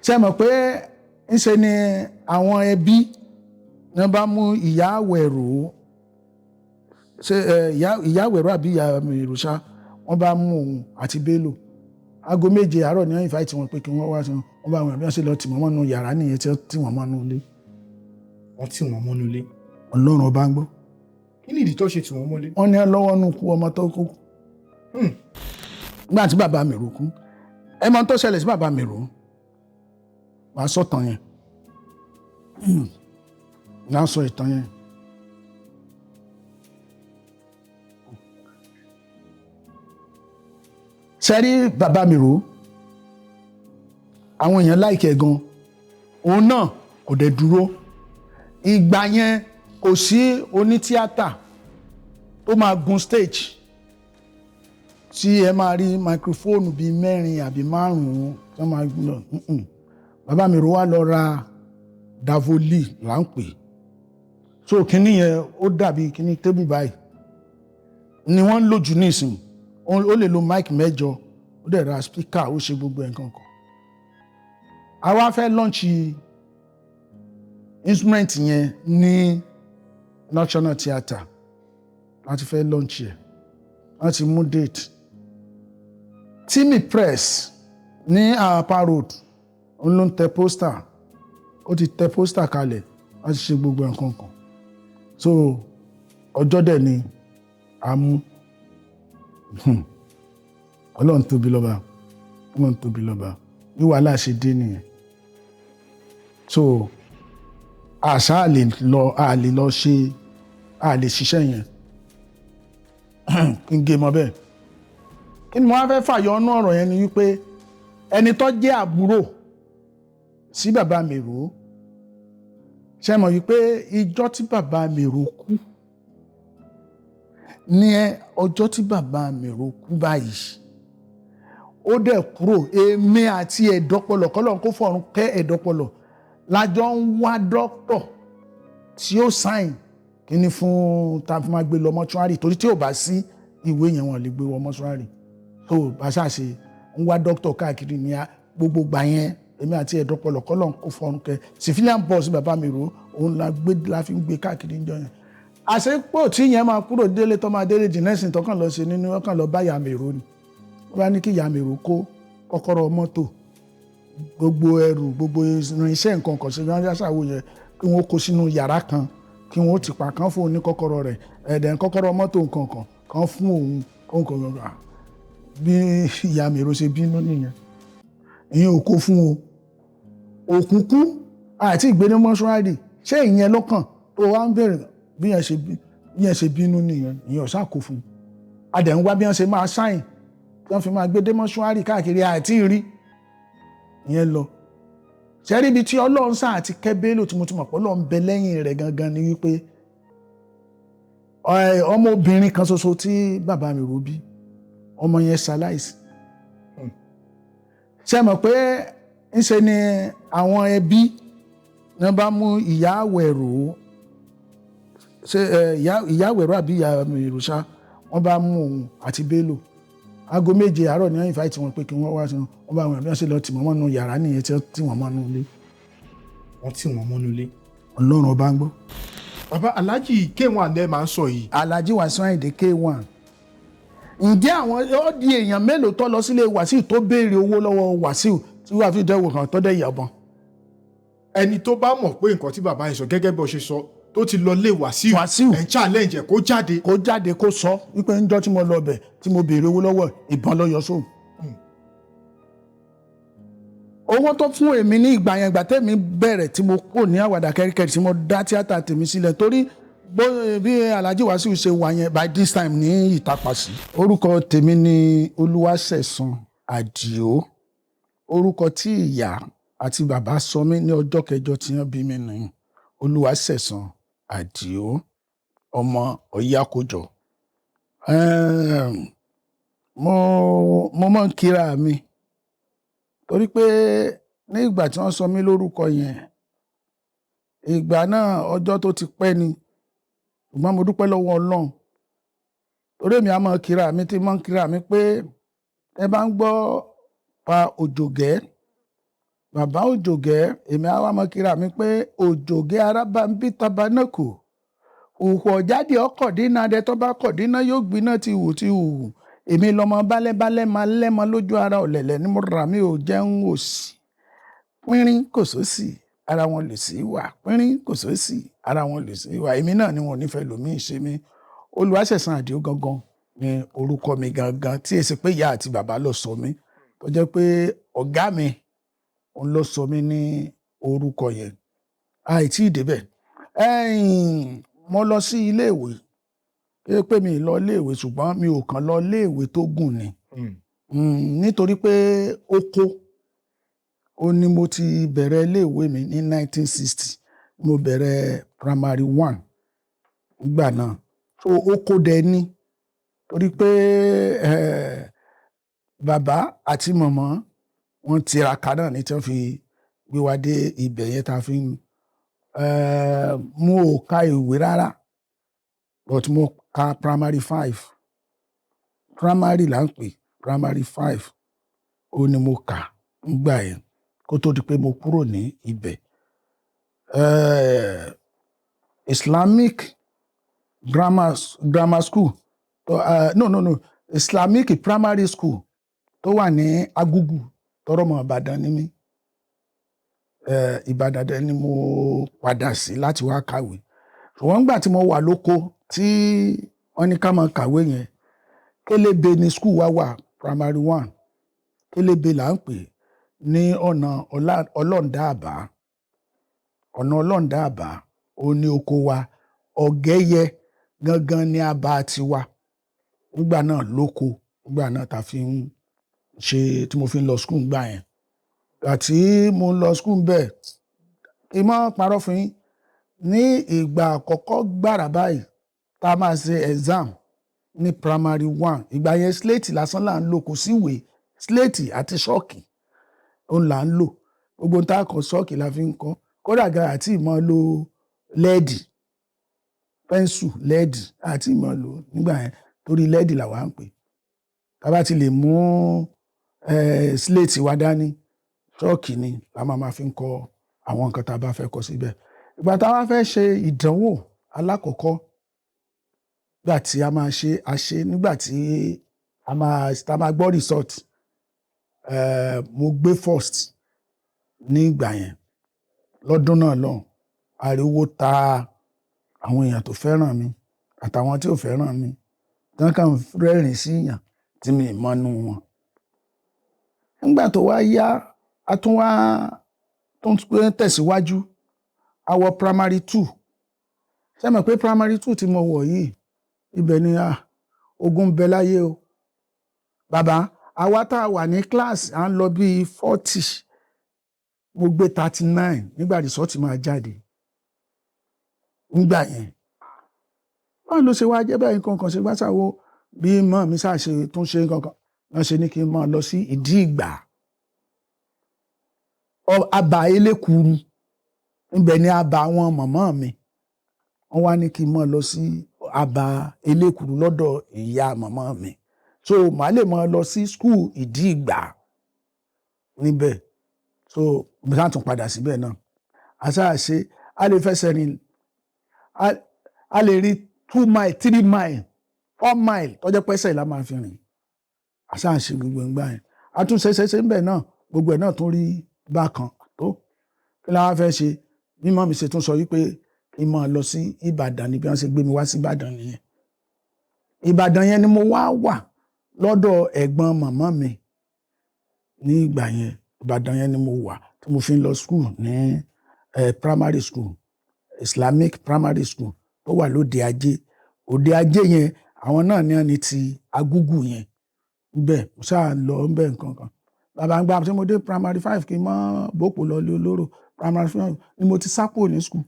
Ṣe mọ̀ pé ńṣe ni àwọn ẹbí ní wọ́n bá mú ìyá àwẹ̀rò, ṣe ìyá àwẹ̀rò àbí ìyá mèrò ṣá, wọ́n bá mú òun àti Bello. Aago 7 àárọ̀ ni wọ́n invite wọn pé kí wọ́n wá sí wọn. Wọ́n bá wọn bí wọ́n ṣe lọ tì wọ́n mọ́nú yàrá nìyẹn tí wọ́n tì wọ́n mọ́nú ilé. Wọ́n tì wọ́n mọ́nú ilé. Ọlọ́run ọba ń gbọ́. Kí ni ìdí tó ṣe tì wọ́n mọ́lé? Wọ́n ní lọ́wọ́ nù kú ọmọ tó kú. Nígbà tí bàbá mi rò kú, ẹ mọ tó ṣẹlẹ̀ sí bàbá mi rò, wàá sọ tàn yẹn. Náà sọ ìtàn yẹn. Sẹ́rí bàbá mi rò, àwọn èèyàn láìkẹ́ gan, òun náà kò dẹ̀ dúró. Ìgbà yẹn kò sí onítíátà tó máa gun stage tí ẹ máa rí máikrófóònù bíi 4 àbí 5 tí wọ́n máa lọ. Bàbá mi rò wá lọ ra Davoli là ń pè. So kinní yẹn ó dàbí kinní tébù báyìí ni wọ́n ń lò jù nísìn. Ó lè lo mic 8, ó dẹ̀ ra speaker, ó ṣe gbogbo ẹ̀ nǹkan kan. A wá fẹ́ launch instrument yẹn ní National Theatre láti fẹ́ launch ẹ̀, láti mú date. Timi Press ní Apapa Road, òun ló ń tẹ pósítà, ó ti tẹ pósítà kalẹ̀ láti ṣe gbogbo nǹkan kan. So ọjọ́ dẹ̀ ni a mú. Ọlọ́run tóbi lọ́ba, Ọlọ́run tóbi lọ́ba, bí wàhálà ṣe dé nìyẹn. So àṣà lè lọ, a lè lọ ṣe, a lè ṣiṣẹ́ yẹn. Kí n gé mọ́ bẹ́ẹ̀. Kí ni mo wá fẹ́ fàyọ ọ́nú ọ̀rọ̀ yẹn ni wípé ẹni tó jẹ́ àbúrò sí bàbá mi rò, ṣe mọ̀ wípé ìjọ́ tí bàbá mi rò kú ní ọjọ́ tí bàbá mi rò kú báyìí, ó dẹ̀ kúrò. Èmi àti Ẹ̀dọ́pọlọ̀, kọ́lọ́n kó fọ̀run kẹ́ Ẹ̀dọ́pọlọ̀, lájọ ń wá dókítọ̀ tí ó sáìn kíní fún tá a fi máa gbé lọ mọ́ṣúárì, torí tí ò bá sí ìwé yẹn wọn lè gbé wọ mọ́ṣúárì. So bá ṣàṣe ń wá dókítọ̀ káàkiri ní gbogbo gbà yẹn, èmi àti Ẹ̀dọ́pọlọ̀, kọ́lọ́n kó fọ̀run kẹ́ civilian boss bàbá mi rò, òun la fi ń gbé káàkiri níjọ́ yẹn. Àṣepọ̀ tí yẹn máa kúrò délé tó máa délé jìnnẹ́sìn tó kàn lọ ṣe nínú ọkàn lọ bá ìyá mi rò ni. Wọ́n bá ní kí ìyá mi rò kó kọ́kọ́rọ́ mọ́tò, gbogbo ẹrù, gbogbo irinṣẹ́ nǹkan kan ṣe wọ́n ṣàwò yẹn, kí wọ́n kó sínú yàrá kan, kí wọ́n ti pa kan fún òun ní kọ́kọ́rọ́ rẹ̀, ẹ̀dẹ̀ kọ́kọ́rọ́ mọ́tò nǹkan kan kan fún òun nǹkan kan. Bí ìyá mi rò ṣe bínú nìyẹn, ìyẹn ò kó fún o. Òkú kú àti ìgbé ní mọ́ṣúárì, ṣé ìyẹn lọ́kàn tó wá ń bẹ̀rẹ̀ bí yẹn ṣe bínú nìyẹn, ìyẹn ò ṣáà kó fún un. A dẹ̀ ń wá bí wọ́n ṣe máa sáìn tí wọ́n fi máa gbé dé mọ́ṣúárì káàkiri àti rí ìyẹn lọ. Ṣẹ́rí ibi tí Ọlọ́run sáà àti kẹ́ Bello tí mo ti mọ̀ pé Ọlọ́run bẹ lẹ́yìn rẹ̀ gangan ni wípé ọmọbìnrin kan ṣoṣo tí bàbá mi rò bí, ọmọ yẹn ṣaláìsí. Ṣé mọ̀ pé ńṣe ni àwọn ẹbí ní wọ́n bá mú ìyá àwẹ̀rò, ṣe ìyá àwẹ̀rò àbí ìyá mèrò ṣá, wọ́n bá mú òun àti Bello. Aago 7 àárọ̀ ni wọ́n invite wọn pé kí wọ́n wá sí wọn. Wọ́n bá wọn bí wọ́n ṣe lọ tì wọ́n mọ́nú yàrá nìyẹn tí wọ́n tì wọ́n mọ́nú ilé. Wọ́n tì wọ́n mọ́nú ilé. Ọlọ́run ọba ń gbọ́. Bàbá Alhaji K1 lẹ máa ń sọ yìí. Alhaji Wasiu Ayinde K1. Ǹjẹ́ àwọn ó di èèyàn mélòó tó lọ sílé Wasiu tó béèrè owó lọ́wọ́ Wasiu tí wàá fi dẹ́wò kan tó dẹ̀ yàbọ̀n? Ẹni tó bá mọ̀ pé nǹkan tí bàbá yẹn sọ gẹ́gẹ́ bí ó ṣe sọ tó ti lọ lé Wasiu, ẹ̀ ń challenge ẹ̀ kó jáde. Kó jáde kó sọ wípé ńjọ́ tí mo lọ bẹ̀ tí mo béèrè owó lọ́wọ́ ìbọn ló yọ sóun. Owó tó fún èmi ní ìgbà yẹn, ìgbà tẹ́mi bẹ̀rẹ̀ tí mo kò ní àwàdà kẹ́ríkẹ́rí tí mo dá tíátà tèmi sílẹ̀, torí bí Alhaji Wasiu ṣe wà yẹn by this time ní Ìtàpàsí. Orúkọ tèmi ni Olúwaṣẹ̀san Àdìó, orúkọ tí ìyá àti bàbá sọ mí ní ọjọ́ kẹjọ tí wọ́n bí mi nìyí, Olúwaṣẹ̀san Àdìó ọmọ Ọ̀yákójọ. Mo máa ń kíra mi torí pé ní ìgbà tí wọ́n sọ mí lórúkọ yẹn, ìgbà náà ọjọ́ tó ti pẹ́ ni, ṣùgbọ́n mo dúpẹ́ lọ́wọ́ Ọlọ́run torí èmi á máa kíra mi tí máa ń kíra mi pé ẹ bá ń gbọ́ pa Òjògẹ́, Bàbá Òjògẹ́, èmi àwa mọ kíra mi pé Òjògẹ́ arábàmbí tabanako òhù ọ̀jáde ọkọ̀ dínà adẹ tó bá kọ̀ dínà yóò gbiná ti hù ti hù. Èmi lọmọ bálẹ́bálẹ́ máa lẹ́mọ lójú ara ọ̀lẹ̀lẹ̀ ni mo rà mí ò jẹun òsì. Pínrín kò sósì, ara wọn lè sí wà. Pínrín kò sósì, ara wọn lè sí wà. Èmi náà ni wọn ò nífẹ̀ẹ́ lòmíì ṣe mí. Olúwaṣẹ̀san Àdìó gangan ni orúkọ mi gangan, tí èsì pé ìyá àti bàbá ló sọ mí, tó jẹ́ pé ọ̀gá mi òun ló sọ mí ní orúkọ yẹn. Àìtí ìdébẹ̀ ẹ̀yìn mo lọ sí iléèwé, kí pé mi lọ iléèwé, ṣùgbọ́n mi ò kàn lọ iléèwé tó gùn ni. Nítorí pé oko ó ní mo ti bẹ̀rẹ̀ iléèwé mi ní 1960. Mo bẹ̀rẹ̀ primary one nígbà náà. So oko dẹ̀ ni, torí pé bàbá àti màmá wọ́n tiraka náà ní tí wọ́n fi gbé wa dé ibẹ̀ yẹn tá a fi ń mo ò ka ìwé rárá, but mo ka primary five. Primary là ń pè, primary five ó ní mo kà nígbà yẹn kó tó di pé mo kúrò ní ibẹ̀. Islamic grammar school, no, no, no, Islamic primary school tó wà ní Agugu, tọrọmọ Ìbàdàn ní mí. Ìbàdàn dẹ̀ ni mo padà sí láti wá kàwé. Ṣùgbọ́n nígbà tí mo wà lóko tí wọ́n ní ká máa kàwé yẹn, Kélébé ni school wa wà, primary one. Kélébé là ń pè ní ọ̀nà Ọlọ́ǹdà Àbá. Ọ̀nà Ọlọ́ǹdà Àbá ó ní oko wa. Ọ̀gẹ́yẹ gangan ni àbá tiwa nígbà náà lóko, nígbà náà tá fi ń ṣe tí mo fi ń lọ school nígbà yẹn. Àti mo ń lọ school bẹ́ẹ̀, kí n má parọ́ fún yín, ní ìgbà àkọ́kọ́ gbàrà báyìí tá a máa ṣe exam ní primary one, ìgbà yẹn slate lásán là ń lò, kò síwèé. Slate àti ṣọ́ọ̀kì òun là ń lò. Gbogbo tá a kọ, ṣọ́ọ̀kì la fi ń kọ. Kódà gan àti ìmọ̀ lo lẹ́ẹ̀dì, pẹ́ńsù lẹ́ẹ̀dì àti ìmọ̀ lò nígbà yẹn, torí lẹ́ẹ̀dì làwa ń pè. Tá a bá ti lè mú slate wa dání, ṣọ́ọ̀kì ni la máa fi ń kọ àwọn nǹkan tá a bá fẹ́ kọ síbẹ̀. Ìgbà tá a wá fẹ́ ṣe ìdánwò alákọ̀ọ́kọ́, nígbà tí a máa ṣe, a ṣe nígbà tí a máa tá a máa gbọ́ result, mo gbé first ní ìgbà yẹn lọ́dún náà lọ́hùn. Ariwo ta àwọn èèyàn tó fẹ́ràn mi àtàwọn tí ò fẹ́ràn mi, tí wọ́n kàn rẹ́rìn sí èèyàn tí mi ì mọ́nú wọn. Nígbà tó wá yá, a tún wá tún tẹ̀síwájú, a wọ primary two. Ṣé mọ̀ pé primary two tí mo wọ̀ yìí, ibẹ̀ ni ogun ń bẹ láyé o. Bàbá, àwa tá a wà ní class à ń lọ bíi 40, mo gbé 39 nígbà result máa jáde nígbà yẹn. Báwo ló ṣe wá jẹ́ bẹ́ẹ̀? Nǹkan kan ṣe gbàṣàwò bí mọ́ mi ṣáà ṣe tún ṣe nǹkan kan wọ́n ṣe ní kí n máa lọ sí ìdí ìgbà, àbà elékuru níbẹ̀ ni àbà àwọn màmá mi. Wọ́n wá ní kí n máa lọ sí àbà elékuru lọ́dọ̀ ìyá màmá mi, so màá lè máa lọ sí school ìdí ìgbà níbẹ̀. So mo ṣáà tún padà síbẹ̀ náà. A ṣáà ṣe, a lè fẹsẹ̀ rìn, a lè rí 2 mile, 3 mile, 4 mile tó jẹ́ pẹ́sẹ̀ la máa fi rìn. A ṣáà ṣe gbogbo ìgbà yẹn, a tún ṣe ṣe ṣe ń bẹ̀ náà, gbogbo ẹ̀ náà tún rí bákan tó. Kí la wá fẹ́ ṣe? Mímọ́ mi ṣe tún sọ wípé kí n máa lọ sí Ìbàdàn ní bí wọ́n ṣe gbé mi wá sí Ìbàdàn nìyẹn. Ìbàdàn yẹn ni mo wá wà lọ́dọ̀ ẹ̀gbọ́n màmá mi ní ìgbà yẹn. Ìbàdàn yẹn ni mo wà tí mo fi ń lọ school ní primary school, Islamic primary school tó wà lóde Ajé. Òde Ajé yẹn, àwọn náà ní ẹni ti Agúgù yẹn níbẹ̀. Mo ṣáà lọ níbẹ̀ nǹkan kan. Bàbá ń gbà tí mo dé primary five, kí n mọ́ bòpò lọ lé olóró, primary five ni mo ti sá kúrò ní school.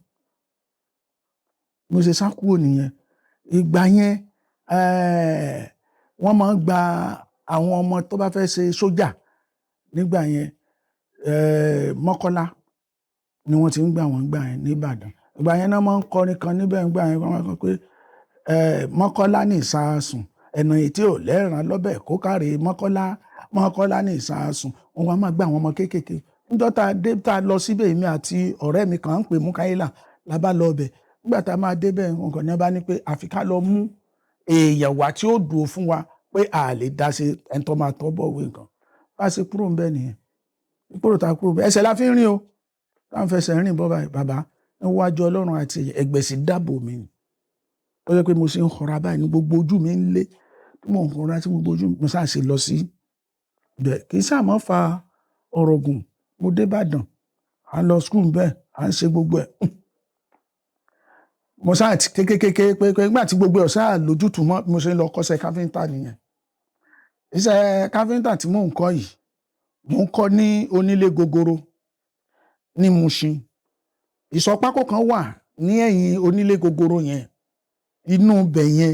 Mo ṣe sá kúrò nìyẹn. Ìgbà yẹn wọ́n máa ń gba àwọn ọmọ tó bá fẹ́ ṣe sójà nígbà yẹn. Mọ́kọ́lá ni wọ́n ti ń gbà wọ́n gbà yẹn ní Ìbàdàn. Ìgbà yẹn náà máa ń kọrin kan níbẹ̀ nígbà yẹn, wọ́n máa ń kọ pé Mọ́kọ́lá ní ìsasùn, ẹ̀nà tí ò lẹ́ràn lọ́bẹ̀ kó káre Mọ́kọ́lá, Mọ́kọ́lá ní ìsasùn. Wọ́n wá máa gbà àwọn ọmọ kéékèèké. Níjọ́ tá a dé, tá a lọ síbẹ̀, èmi àti ọ̀rẹ́ mi kan à ń pè Múkáílà, la bá lọ ọbẹ̀. Nígbà tá a máa débẹ̀, nǹkan ní wọ́n bá ní pé àfi ká lọ mú èèyàn wá tí ó dùn fún wa, pé a lè dá ṣe, ẹni tó máa tọ́ bọ̀ wé nǹkan. Bá a ṣe kúrò ń bẹ̀ nìyẹn. Kúrò tá a kúrò bẹ̀, ẹsẹ̀ la fi ń rìn o, tá à ń fẹsẹ̀ rìn bọ́ báyìí. Bàbá, níwájú Ọlọ́run àti ẹgbẹ̀sì dáàbò mi ni. Ó jẹ́ pé mo ṣe ń họra báyìí ní gbogbo ojú mi ń lé, tí mò ń họra tí gbogbo ojú mi, mo ṣáà ṣe lọ sí ibẹ̀. Kì í ṣáà mọ́ fa ọ̀rọ̀ gùn. Mo dé Ìbàdàn, à ń lọ school bẹ́ẹ̀, à ń ṣe gbogbo ẹ̀. Mo ṣáà ti kékékéké pé nígbà tí gbogbo ẹ̀ ṣáà lójútùú mọ́, bí mo ṣe ń lọ kọ́ṣẹ́ káfíńtà nìyẹn. Iṣẹ́ káfíńtà tí mò ń kọ́ yìí, mò ń kọ́ ní onílé gogoro ní Mushin. Ìsọpákó kan wà ní ẹ̀yìn onílé gogoro yẹn, inú ibẹ̀ yẹn,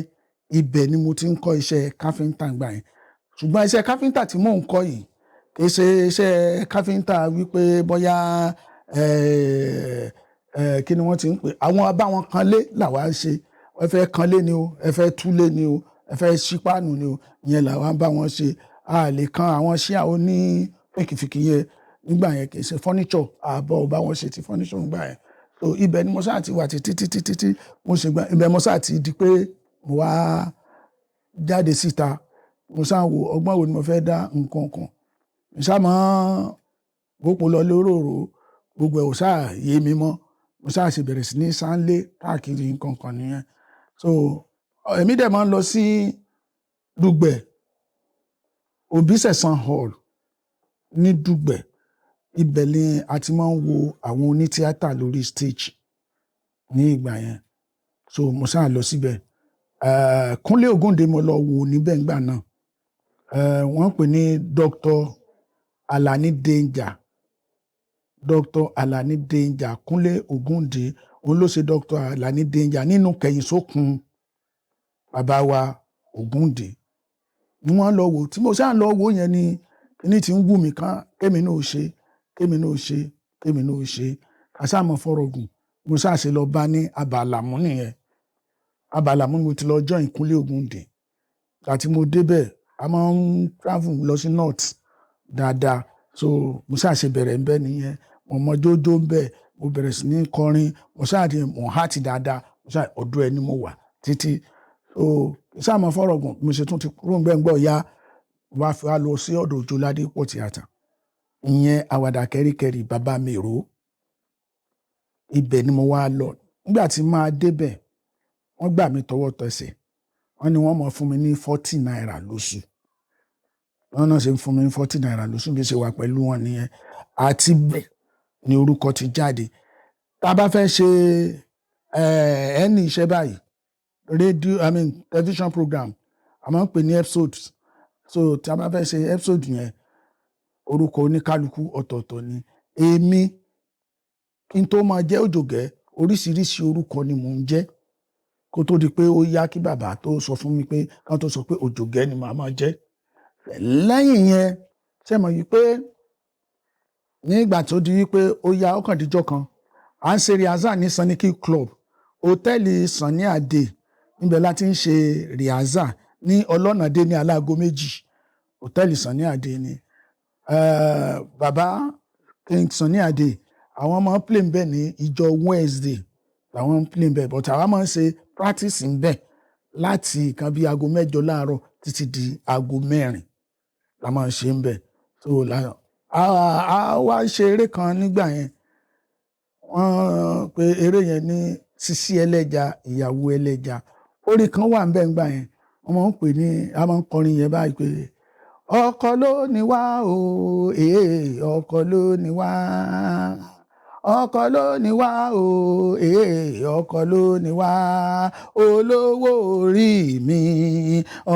ibẹ̀ ni mo ti ń kọ́ iṣẹ́ káfíńtà gbà yẹn. Ṣùgbọ́n iṣẹ́ káfíńtà tí mò ń kọ́ yìí kì í ṣe iṣẹ́ káfíńtà wípé bóyá kí ni wọ́n ti ń pè àwọn abáwọn kanlé làwa ń ṣe. Ẹ fẹ́ kanlé ni o, ẹ fẹ́ túlé ni o, ẹ fẹ́ ṣí páànù ni o, ìyẹn làwa ń bá wọn ṣe. A lè kan àwọn ṣíà oní fìkìfìkì yẹn nígbà yẹn, kì í ṣe furniture, àbọ̀ ò bá wọn ṣe ti furniture nígbà yẹn. So ibẹ̀ ni mo ṣáà ti wà títí títí títí mo ṣe gbà. Ibẹ̀ mo ṣáà ti di pé mo wá jáde síta. Mo ṣáà wo ọgbọ́n wo ni mo fẹ́ dá nǹkan kan. Mo ṣáà mọ́ gbópo lọ lóròrò, gbogbo ẹ̀ ò ṣáà yé mi mọ́. Mo ṣáà ṣe bẹ̀rẹ̀ sí ní sáńlé káàkiri nǹkan kan nìyẹn. So èmi dẹ̀ máa ń lọ sí Dùgbẹ̀, Òbísẹ̀san Hall ní Dùgbẹ̀. Ibẹ̀ ni a ti máa ń wo àwọn onítíátà lórí stage ní ìgbà yẹn. So mo ṣáà lọ síbẹ̀. Kúnlé Ògúndé mo lọ wò níbẹ̀ nígbà náà. Wọ́n ń pè ní Dr. Alani Danger. Dr. Alani Danger, Kúnlé Ògúndé, òun ló ṣe Dr. Alani Danger nínú Kẹ̀yìn Sókun bàbá wa Ògúndé ni wọ́n lọ wò. Tí mo ṣáà lọ wò yẹn ni kíní tí ń wù mí kán, kémi náà ṣe, kémi náà ṣe, kémi náà ṣe. Kàṣà mọ̀ fọ̀rọ̀ gùn, mo ṣáà ṣe lọ bá ní Abàlàmú nìyẹn. Abàlàmú ni mo ti lọ join Kúnlé Ògúndé. Àti mo débẹ̀, a máa ń travel lọ sí north dáadáa. So mo ṣáà ṣe bẹ̀rẹ̀ ńbẹ̀ nìyẹn. Mo mọ jójó ńbẹ̀, mo bẹ̀rẹ̀ sí ní kọrin, mo ṣáà di mo heart dáadáa. Mo ṣáà ọ̀dọ̀ ẹ ni mo wà títí. So ṣáà mọ̀ fọ̀rọ̀ gùn, mo ṣe tún ti kúrò ńbẹ̀ ńgbọ̀ ya, wá fi wá lọ sí ọ̀dọ̀ Òjó Ládípọ̀ tíátà. Ìyẹn Àwàdà Kẹ́ríkẹ́rí bàbá mi rò. Ibẹ̀ ni mo wá lọ. Nígbà tí màá débẹ̀, wọ́n gbà mí tọwọ́ tẹsẹ̀. Wọ́n ní wọ́n máa fún mi ní 40 naira lóṣù. Wọ́n náà ṣe ń fún mi ní 40 naira lóṣù bí ṣe wà pẹ̀lú wọn nìyẹn. Àti bẹ́ẹ̀ ni orúkọ ti jáde. Tá a bá fẹ́ ṣe ẹni iṣẹ́ báyìí, radio, I mean television program, a máa ń pè ní episodes. So tí a bá fẹ́ ṣe episode yẹn, orúkọ oníkálukú ọ̀tọ̀ọ̀tọ̀ ni. Èmi kí n tó máa jẹ́ Òjògẹ́, oríṣiríṣi orúkọ ni mò ń jẹ́ kó tó di pé ó yá kí bàbá tó sọ fún mi pé ká tó sọ pé Òjògẹ́ ni màá máa jẹ́. Lẹ́yìn yẹn, ṣé mọ̀ yìí pé nígbà tó di wípé ó yá, ó kàn díjọ́ kan, à ń ṣe rehearsal ní Saniki Club, hòtẹ́ẹ̀lì Sunny Ade. Níbẹ̀ la ti ń ṣe rehearsal ní Ọlọ́nàdé ní aláago méjì. Hòtẹ́ẹ̀lì Sunny Ade ni. Bàbá King Sunny Ade, àwọn máa ń play ńbẹ̀ ní ìjọ Wednesday làwọn ń play ńbẹ̀, but àwa máa ń ṣe practice ńbẹ̀ láti nǹkan bí aago 8 láàárọ̀ títí di aago 4 la máa ń ṣe ńbẹ̀. So la a wá ṣe eré kan nígbà yẹn, wọ́n pe eré yẹn ní Sisi Ẹlẹ́ja Ìyàwó Ẹlẹ́ja. Orin kan wà ńbẹ̀ nígbà yẹn, wọ́n máa ń pè ní, a máa ń kọrin yẹn báyìí pé ọkọ ló ní wá o, ee ọkọ ló ní wá, ọkọ ló ní wá o, ee ọkọ ló ní wá, olówó orí mi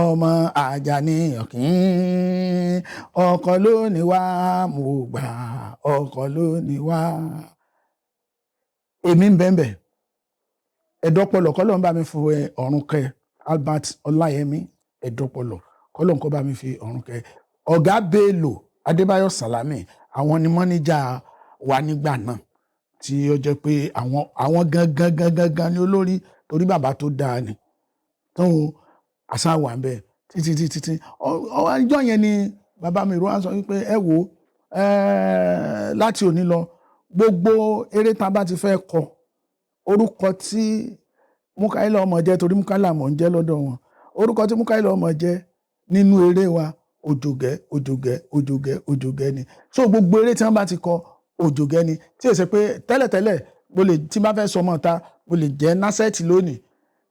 ọmọ Àjàní Ọ̀kín, ọkọ ló ní wá, mo gbà ọkọ ló ní wá. Èmi ń bẹ́ẹ̀ bẹ́ẹ̀, Ẹ̀dọ́pọ̀lọ̀ kọ́ ló ń bá mi fún ọ̀run kẹ, Albert Ọláyẹmí Ẹ̀dọ́pọ̀lọ̀, kọ́ ló ń kọ́ bá mi fi ọ̀run kẹ. Ọ̀gá Bello Adébáyọ̀ Sàlámì, àwọn ni mọ́níjà wa nígbà náà, tí ó jẹ́ pé àwọn gangan gangan gangan ni olórí, torí bàbá tó dáa ni. Tóun àṣà wà ń bẹ̀ títí títí tí ọjọ́ yẹn ni bàbá mi rò wá sọ wípé ẹ wo Láti òní lọ, gbogbo eré tá a bá ti fẹ́ kọ, orúkọ tí Mukaila ọmọ jẹ́, torí Mukaila mọ̀ ń jẹ́ lọ́dọ̀ wọn, orúkọ tí Mukaila ọmọ jẹ́ nínú eré wa, Òjògẹ́, Òjògẹ́, Òjògẹ́, Òjògẹ́ ni. So gbogbo eré tí wọ́n bá ti kọ, Òjògẹ́ ni. Tí èsè pé tẹ́lẹ̀tẹ́lẹ̀ mo lè, tí n bá fẹ́ sọ ọmọ ta, mo lè jẹ́ násẹ̀tì lónìí,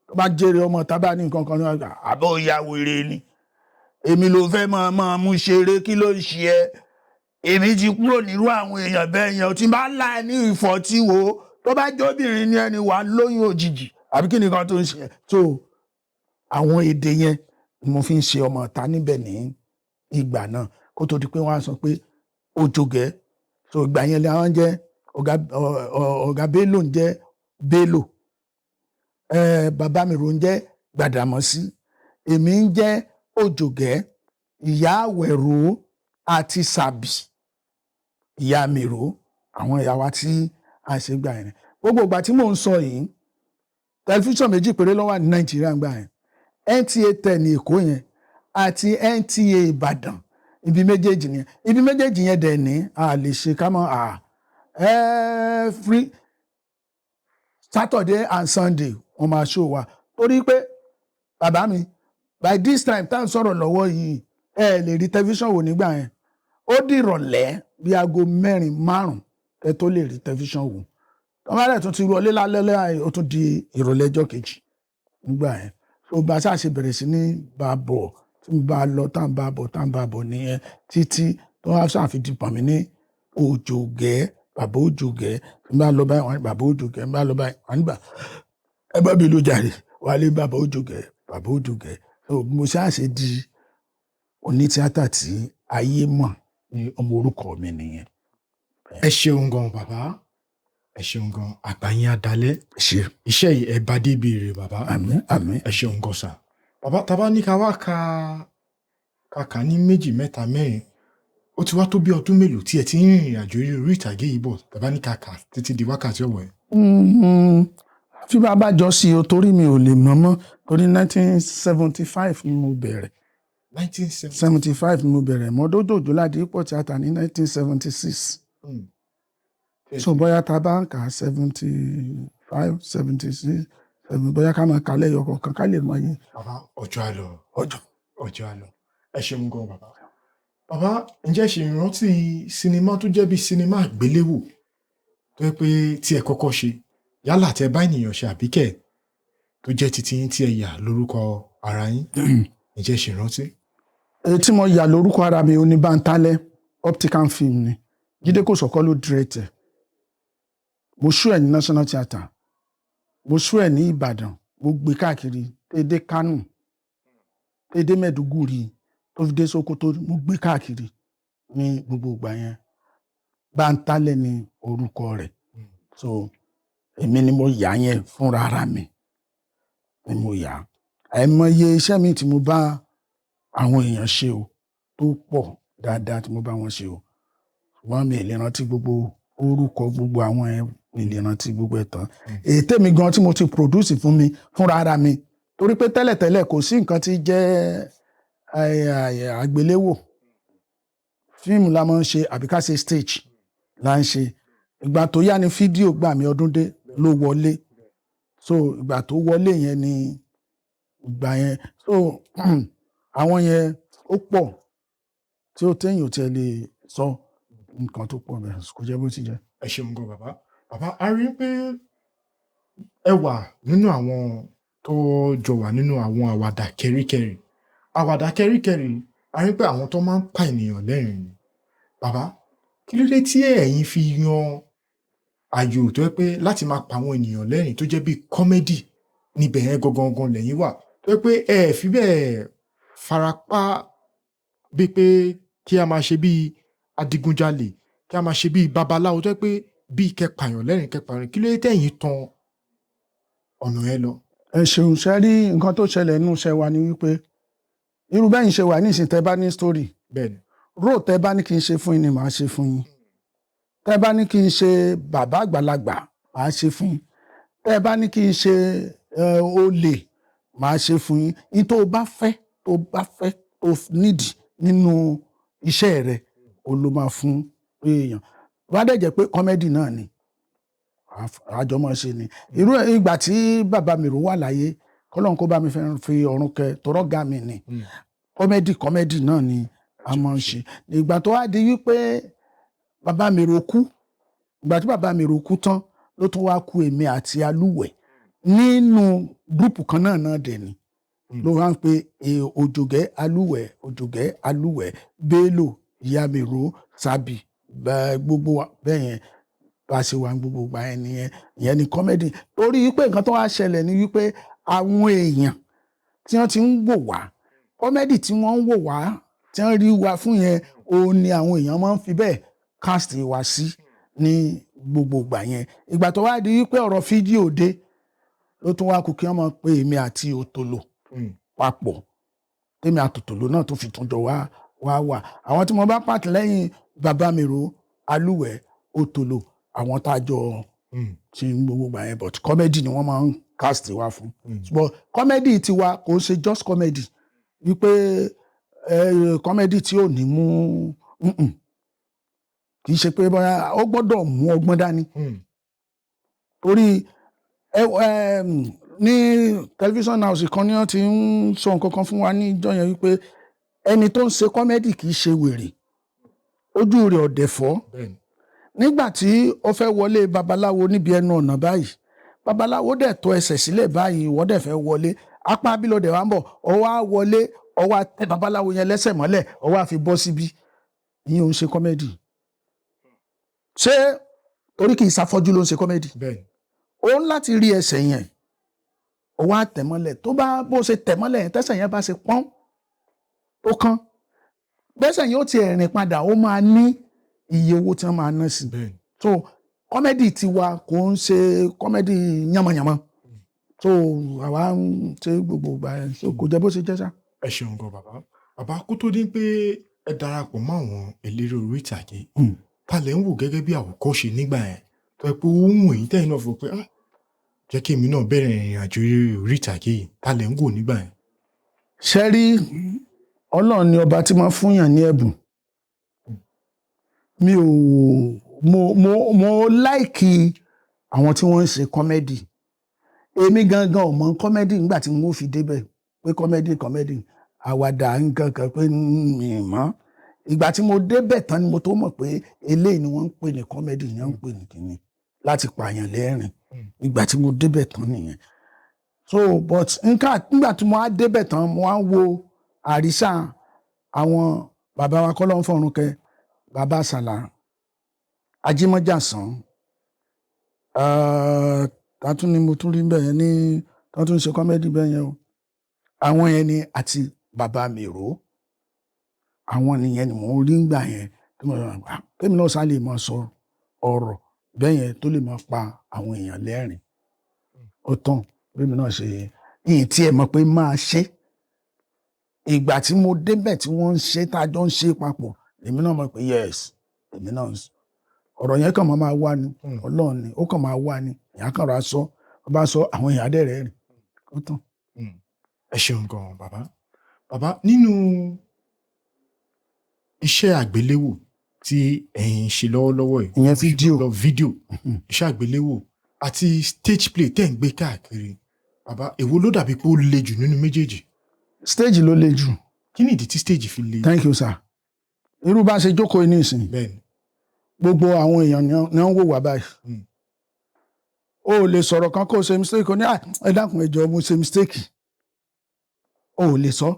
tó bá jèrè ọmọ ta bá ní nǹkan kan ní ọgbà àbọ̀ ìyá wèrè ni, èmi ló fẹ́ máa mú ṣeré, kí ló ń ṣe ẹ́? Èmi ti kúrò nírú àwọn èèyàn bẹ́ẹ̀ yẹn. Tí n bá la ẹ ní ìfọ̀tí wo, tó bá jóbìnrin ni ẹni wà lóyún òjijì àbí kí nìkan tó ń ṣe ẹ́. So àwọn èdè yẹn ni mo fi ń ṣe ọmọ ta níbẹ̀ ní ìgbà náà, kó tó di pé wọ́n á sọ pé Òjògẹ́. So ìgbà yẹn ni àwọn jẹ́ ọ̀gá ọ̀gá Bello ń jẹ́ Bello, bàbá mi ro ń jẹ́ Gbàdàmọ́sí, èmi ń jẹ́ Òjògẹ́, ìyá Àwẹ̀rò àti Sàbì ìyá mi ro, àwọn ìyá wa tí a ṣe gbà yẹn. Gbogbo ìgbà tí mò ń sọ yìí, tẹlifíṣàn méjì péré ló wà ní Nàìjíríà gbà yẹn, NTA 10 ní Èkó yẹn àti NTA Ìbàdàn. Ibi méjèèjì yẹn, ibi méjèèjì yẹn dẹ̀ ní a lè ṣe ká mọ́ à every Saturday and Sunday wọ́n máa show wa, torí pé bàbá mi, by this time tá à ń sọ̀rọ̀ lọ́wọ́ yìí, ẹ lè rí tẹlifíṣàn wò nígbà yẹn. Ó dìrọ̀lẹ́ bí aago 4, 5 ẹ tó lè rí tẹlifíṣàn wò. Tọ́wọ́n rẹ̀ tún ti wọlé lálẹ́ lẹ́yìn, ó tún di ìrọ̀lẹ́ ọjọ́ kejì nígbà yẹn. So bá a ṣáà ṣe bẹ̀rẹ̀ sí ní bá a bọ̀, tí n bá a lọ, tá n bá a bọ̀, tá n bá a bọ̀ nìyẹn, títí tó wá ṣáà fi di pọ̀n mí ní Òjògẹ́, bàbá Òjògẹ́. Tí n bá lọ báyìí, wọ́n ní bàbá Òjògẹ́. N bá lọ báyìí, wọ́n ní bà ẹ bá mi ló jàre wálé, bàbá Òjògẹ́, bàbá Òjògẹ́. So mo ṣáà ṣe di onítíátà tí ayé mọ̀ ní ọmọ orúkọ mi nìyẹn. Ẹ ṣeun gan bàbá, ẹ ṣeun gan, àgbà yín á dalẹ́. Ṣe. Iṣẹ́ yìí, ẹ bá débi rè bàbá. Àmín, àmín. Ẹ ṣeun gan sà. Bàbá, tá bá ní ká wá ka kà ní méjì, mẹ́ta, mẹ́rin, ó ti wá tó bí ọdún mélòó tí ẹ ti ń rìnrìn àjò eré orí ìtàgé yìí bọ̀, tá bá ní ká kà títí di wákàtí ọ̀wọ̀ ẹ̀? Fi bá a bá jọ sí o, torí mi ò lè mọ̀ mọ́, torí 1975 ni mo bẹ̀rẹ̀. 1970? 75 ni mo bẹ̀rẹ̀ mọ́dọ́dọ̀jọ́ Ládìípọ̀ tíátà ní 1976. So bóyá tá a bá ń kà 75, 76, bóyá ká máa kà lẹ́yọ kọ̀ọ̀kan ká lè mọ iye. Bàbá, ọjọ́ á lọ. Ọjọ́. Ọjọ́ á lọ. Ẹ ṣeun gan bàbá. Bàbá, ǹjẹ́ ṣe ìrántí sinimá tó jẹ́ bí sinimá àgbéléwò tó yẹ pé tí ẹ kọ́kọ́ ṣe, yálà tẹ bá ènìyàn ṣe àbíkẹ́ tó jẹ́ titi yín tí ẹ yà lórúkọ ara yín, ǹjẹ́ ṣe ìrántí? Èyí tí mo yà lórúkọ ara mi, oní Bántálẹ́, optical film ni. Jídé Kòsọ́kọ́ ló direct ẹ̀. Mo show ẹ̀ ní National Theatre, mo show ẹ̀ ní Ìbàdàn, mo gbé káàkiri dédé Kánò, dédé Mẹ́dúgùrì, tó fi dé Sókótó. Mo gbé káàkiri ní gbogbo ìgbà yẹn. Bántálẹ́ ni orúkọ rẹ̀. So èmi ni mo yà yẹn fúnra ara mi ni mo yà á. Àìmọye iṣẹ́ mi tí mo bá àwọn èèyàn ṣe o, tó pọ̀ dáadáa tí mo bá wọn ṣe o, ṣùgbọ́n mi ì lè rántí gbogbo orúkọ gbogbo àwọn ẹ̀, mi ì lè rántí gbogbo ẹ̀ tán. Èyí tèmi gan tí mo ti produce fún mi fúnra ara mi, torí pé tẹ́lẹ̀tẹ́lẹ̀ kò sí nǹkan tí jẹ́ àgbéléwò. Fíìmù la máa ń ṣe àbí ká ṣe stage la ń ṣe. Ìgbà tó yá ni fídíò gbà mí ọdún dé ló wọlé. So ìgbà tó wọlé yẹn ni ìgbà yẹn. So àwọn yẹn ó pọ̀ tí ó téèyàn ò tiẹ̀ lè sọ nǹkan tó pọ̀ bẹ́ẹ̀. Kò jẹ́ bó ti jẹ́. Ẹ ṣeun gan bàbá. Bàbá, a rí pé ẹ wà nínú àwọn tó jọ wà nínú àwọn àwàdà kẹríkẹrí. Àwàdà kẹríkẹrí, a rí pé àwọn tó máa ń pa ènìyàn lẹ́rìn ni. Bàbá, kí ló dé tí ẹ̀yin fi yan àyò tó jẹ́ pé láti máa pa àwọn ènìyàn lẹ́rìn, tó jẹ́ bí comedy níbẹ̀ yẹn gangan gan lẹ́yìn wà, tó jẹ́ pé ẹ fi bẹ́ẹ̀ farapa bíi pé kí a máa ṣe bíi adigunjalè, kí a máa ṣe bíi babaláwo, tó jẹ́ pé bíi kẹ́ pààyàn lẹ́rìn, kẹ́ pààyàn? Kí ló dé tẹ̀yin tan ọ̀nà yẹn lọ? Ẹ ṣeun. Ṣe rí nǹkan tó ṣẹlẹ̀ nínú iṣẹ́ wa ni wípé irú bẹ́yìn ṣe wà nísìnyí, tẹ́ bá ní story, role tẹ́ bá ní kí n ṣe fún yín ni màá ṣe fún yín. Tẹ́ bá ní kí n ṣe bàbá àgbàlagbà, màá ṣe fún yín. Tẹ́ bá ní kí n ṣe olè, màá ṣe fún yín. Ní tó bá fẹ́, tó bá fẹ́, tó nídìí nínú iṣẹ́ rẹ. Òun ló máa fún èèyàn. Wá dẹ̀ jẹ́ pé comedy náà ni àjọ máa ṣe ni. Irú ìgbà tí bàbá mi rò wà láyé, kọ́lọ́n kó bá mi fi ọ̀run kẹ, tọrọ ga mi ni, comedy náà ni a máa ń ṣe. Ìgbà tó wá di wípé bàbá mi rò kú, ìgbà tí bàbá mi rò kú tán ló tún wá kú èmi àti Alúwẹ̀ nínú group kan náà náà dẹ̀ ni. Ló wá ń pe Òjògẹ́ Alúwẹ̀, Òjògẹ́ Alúwẹ̀, Bello, Ìyá-mi-ró, Sábì, gbogbo wa bẹ́ẹ̀ yẹn bá a ṣe wà ní gbogbo ìgbà yẹn nìyẹn. Ìyẹn ni comedy. Torí wípé nǹkan tó wá ṣẹlẹ̀ ni wípé àwọn èèyàn tí wọ́n ti ń wò wá, comedy tí wọ́n ń wò wá, tí wọ́n rí wa fún yẹn, òun ni àwọn èèyàn máa ń fi bẹ́ẹ̀ cast wa sí ní gbogbo ìgbà yẹn. Ìgbà tó wá di wípé ọ̀rọ̀ fídíò dé, ló tún wá kú kí wọ́n máa pe èmi àti Òtòlò papọ̀, tèmi àtòtòlò náà tó fi tún jọ wá wá wà. Àwọn tí mo bá pàtì lẹ́yìn bàbá mi rò, Alúwẹ̀, Òtòlò, àwọn tá a jọ ṣe gbogbo ìgbà yẹn, but comedy ni wọ́n máa ń cast wa fún. But comedy tiwa kò ṣe just comedy wípé comedy tí ò ní mú, kì í ṣe pé bóyá ó gbọ́dọ̀ mú ọgbọ́n dání. Torí ẹ ní television house kan ní wọ́n ti ń sọ nǹkan kan fún wa ní ìjọ yẹn wípé ẹni tó ń ṣe comedy kì í ṣe wèrè, ojú rẹ̀ ọ̀dẹ̀ fọ́. Nígbà tí ó fẹ́ wọlé babaláwo níbi ẹnu ọ̀nà báyìí, babaláwo dẹ̀ tọ́ ẹsẹ̀ sílẹ̀ báyìí, ìwọ dẹ̀ fẹ́ wọlé, apá abilọ̀ dẹ̀ wá ń bọ̀, ó wá wọlé, ó wá tẹ babaláwo yẹn lẹ́sẹ̀ mọ́lẹ̀, ó wá fi bọ́ síbí. Ìyẹn ò ń ṣe comedy. Ṣé torí kì í ṣàfọ́jú ló ń ṣe comedy? Ó ń láti rí ẹsẹ̀ yẹn, ó wá tẹ̀ mọ́lẹ̀. Tó bá bó ṣe tẹ̀ mọ́lẹ̀ yẹn, tẹ́sẹ̀ yẹn bá ṣe pọ́n tó kán, bẹ́sẹ̀ yẹn ó ti rìn padà, ó máa ní iye owó tí wọ́n máa ná sí. So comedy tiwa kò ń ṣe comedy yamayama. So àwa ń ṣe gbogbo ìgbà yẹn, so kò jẹ́ bó ṣe jẹ́ sá. Ẹ ṣeun gan, bàbá. Bàbá, kó tó dín pé ẹ darapọ̀ mọ́ àwọn eléré orí ìtàgé, ta lẹ̀ ń wò gẹ́gẹ́ bí àwòkọ́ṣe nígbà yẹn tó yẹ pé ó ń wù yín, tẹ́yìn náà fò pé, ah, jẹ́ kí èmi náà bẹ̀rẹ̀ ìrìn àjò eré orí ìtàgé yìí? Ta lẹ̀ ń wò nígbà yẹn? Ṣe rí, Ọlọ́run ni ọba tí máa fúnyàn ní ẹ̀bùn. Mi ò mo like àwọn tí wọ́n ń ṣe comedy. Èmi gangan ò mọ̀ comedy nígbà tí mo fi débẹ̀ pé comedy àwàdà nǹkan kan pé mi mọ̀. Ìgbà tí mo débẹ̀ tán ni mo tó mọ̀ pé eléyìí ni wọ́n ń pè ní comedy, ni wọ́n ń pè ní kíní láti pààyàn lẹ́rìn. Ìgbà tí mo débẹ̀ tán nìyẹn. So but nǹkan nígbà tí mo á débẹ̀ tán, mo á wo àrísà àwọn bàbá wa, kọ́lọ́ ń fọ̀run kẹ bàbá Sàlá Ajímọ́jàsán, tàtún ni mo tún rí bẹ́ẹ̀ yẹn ní tó tún ṣe comedy bẹ́ẹ̀ yẹn o. Àwọn yẹn ni àti bàbá mi rò, àwọn nìyẹn ni mò ń rí ngbà yẹn tí mo rò pé kémi náà sá lè máa sọ ọ̀rọ̀ bẹ́ẹ̀ yẹn tó lè máa pa àwọn èèyàn lẹ́rìn. Ó tán bẹ́ẹ̀ mi náà ṣe yìí tí ẹ mọ̀ pé máa ṣe. Ìgbà tí mo débẹ̀ tí wọ́n ń ṣe, tá a jọ ń ṣe papọ̀, èmi náà mọ̀ pé yes, èmi náà ọ̀rọ̀ yẹn kàn máa wá ni. Ọlọ́run ni ó kàn máa wá ni, èèyàn kàn rà sọ, ó bá sọ, àwọn èèyàn á dẹ̀ rẹ́rìn, ó tán. Ẹ ṣeun gan, bàbá. Bàbá, nínú iṣẹ́ àgbéléwò tí ẹ̀yin ń ṣe lọ́wọ́lọ́wọ́ yìí, Ìyẹn fídíò. Lọ fídíò, iṣẹ́ àgbéléwò àti stage play tẹ́ ń gbé káàkiri, bàbá, èwo ló dàbí pé ó le jù nínú méjèèjì? Stage ló le jù. Kí ni ìdí tí stage fi le? Thank you, sir. Irú bá a ṣe jókòó yìí nísìnyí, gbogbo àwọn èèyàn ni wọ́n ń wò wá báyìí. O ò lè sọ̀rọ̀ kan kó o ṣe mistake, o ní, "Ah, ẹ dákun, ẹ jọ̀ọ́, mo ṣe mistake." O ò lè sọ.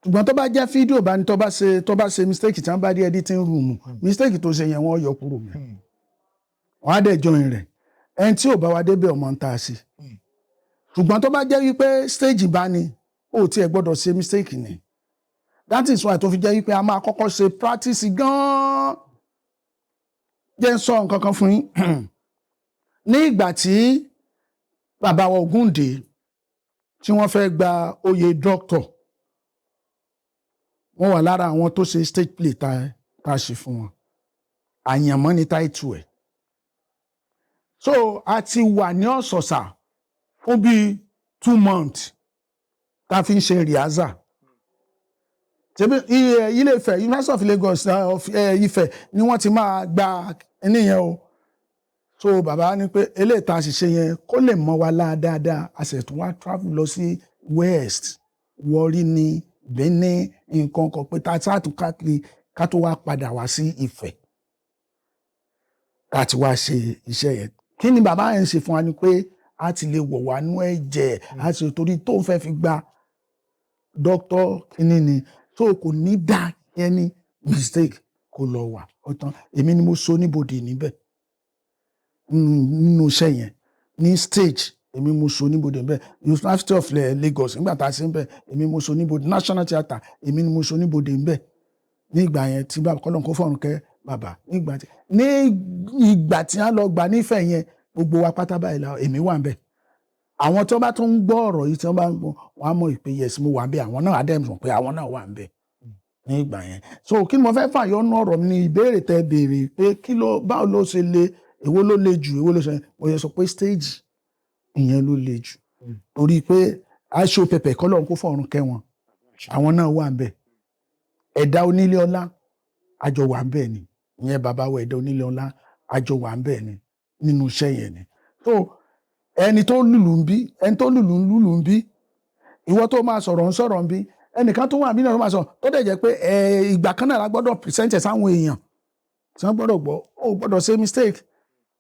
Ṣùgbọ́n tó bá jẹ́ fídíò bá ní, tó bá ṣe mistake, tí wọ́n bá dé editing room, mistake tó ṣe yẹn, wọ́n yọ kúrò mẹ́. Wọ́n á dẹ̀ join rẹ̀. Ẹni tí ò bá wa débẹ̀ ọmọ ń ta sí. Ṣùgbọ́n tó bá jẹ́ wípé stage bá ní, o tiẹ̀ gbọ́dọ̀ ṣe mistake ni. That is why tó fi jẹ́ wípé a máa kọ́kọ́ ṣe practice gan-an. Jẹ́ ń sọ nǹkan kan fún yín. Ní ìgbà tí bàbá wa Ògúndé tí wọ́n fẹ́ gba oyè doctor, wọ́n wà lára àwọn tó ṣe stage play tá a ṣe fún wọn. Àyànmọ́ ni title ẹ̀. So a ti wà ní Ọ̀sọ̀sà fún bíi 2 months tá a fi ń ṣe rehearsal. Ṣebí Ilé Ifẹ̀, University of Lagos, of Ifẹ̀ ni wọ́n ti máa gba níyẹn o. So bàbá ní pé eléyìí tá a sì ṣe yẹn kó lè mọ́ wa láa dáadáa. A sì tún wá travel lọ sí West, Warri ní Benin, nǹkan kan, pé tá a sáà tún káàkiri ká tó wá padà wá sí Ifẹ̀ ká ti wá ṣe iṣẹ́ yẹn. Kí ni bàbá yẹn ń ṣe fún wa ni pé a ti lè wọ̀ wá nú ẹ̀jẹ̀, a ti torí tó ń fẹ́ fi gba dókítà kínní ni, so kò ní dá yẹn ní mistake kó lọ wà ó tán. Èmi ni mo so níbodè níbẹ̀ nínú iṣẹ́ yẹn ní stage. Èmi mo so níbodè níbẹ̀ University of Lagos nígbà tá a ṣe ń bẹ̀. Èmi mo so níbodè National Theatre. Èmi ni mo so níbodè níbẹ̀ ní ìgbà yẹn tí bàbá kọ́lọ́n kó fọ̀run kẹ́ bàbá. Ní ìgbà tí wọ́n lọ gbà nífẹ̀ẹ́ yẹn, gbogbo wa pátá báyìí la èmi wà ń bẹ̀. Àwọn tí wọ́n bá tún ń gbọ́ ọ̀rọ̀ yìí, tí wọ́n bá ń gbọ́, wọ́n á mọ̀ pé yes, mo wà ń bẹ̀. Àwọn náà á dẹ̀ mọ̀ pé àwọn náà wà ń bẹ̀ ní ìgbà yẹn. So kí ni mo fẹ́ fàyọ nú ọ̀rọ̀ mi ní ìbéèrè tẹ́ béèrè pé kí ló, báwo ló ṣe le, èwo ló le jù, èwo ló ṣe? Mo yẹ sọ pé stage ìyẹn ló le jù, torí pé aṣọ pẹpẹ, kọ́lọ́run kó fọ̀run kẹ́ wọn, àwọn náà wà ń bẹ̀. Ẹ̀dá onílé ọlá, àjọ wà ń bẹ̀ ni. Ìyẹn bàbá wa, ẹ̀dá onílé ọlá, àjọ wà ń bẹ̀ ni nínú iṣẹ́ yẹn ni. So ẹni tó lùlù ń bí, ẹni tó lùlù ń lùlù ń bí, ìwọ tó máa sọ̀rọ̀ ń sọ̀rọ̀ ń bí, ẹnìkan tó wà bí náà tó máa sọ̀rọ̀, tó dẹ̀ jẹ́ pé ẹ ìgbà kan náà la gbọ́dọ̀ present ẹ̀ sáwọn èèyàn tí wọ́n gbọ́dọ̀ gbọ́. Ó gbọ́dọ̀ ṣe mistake,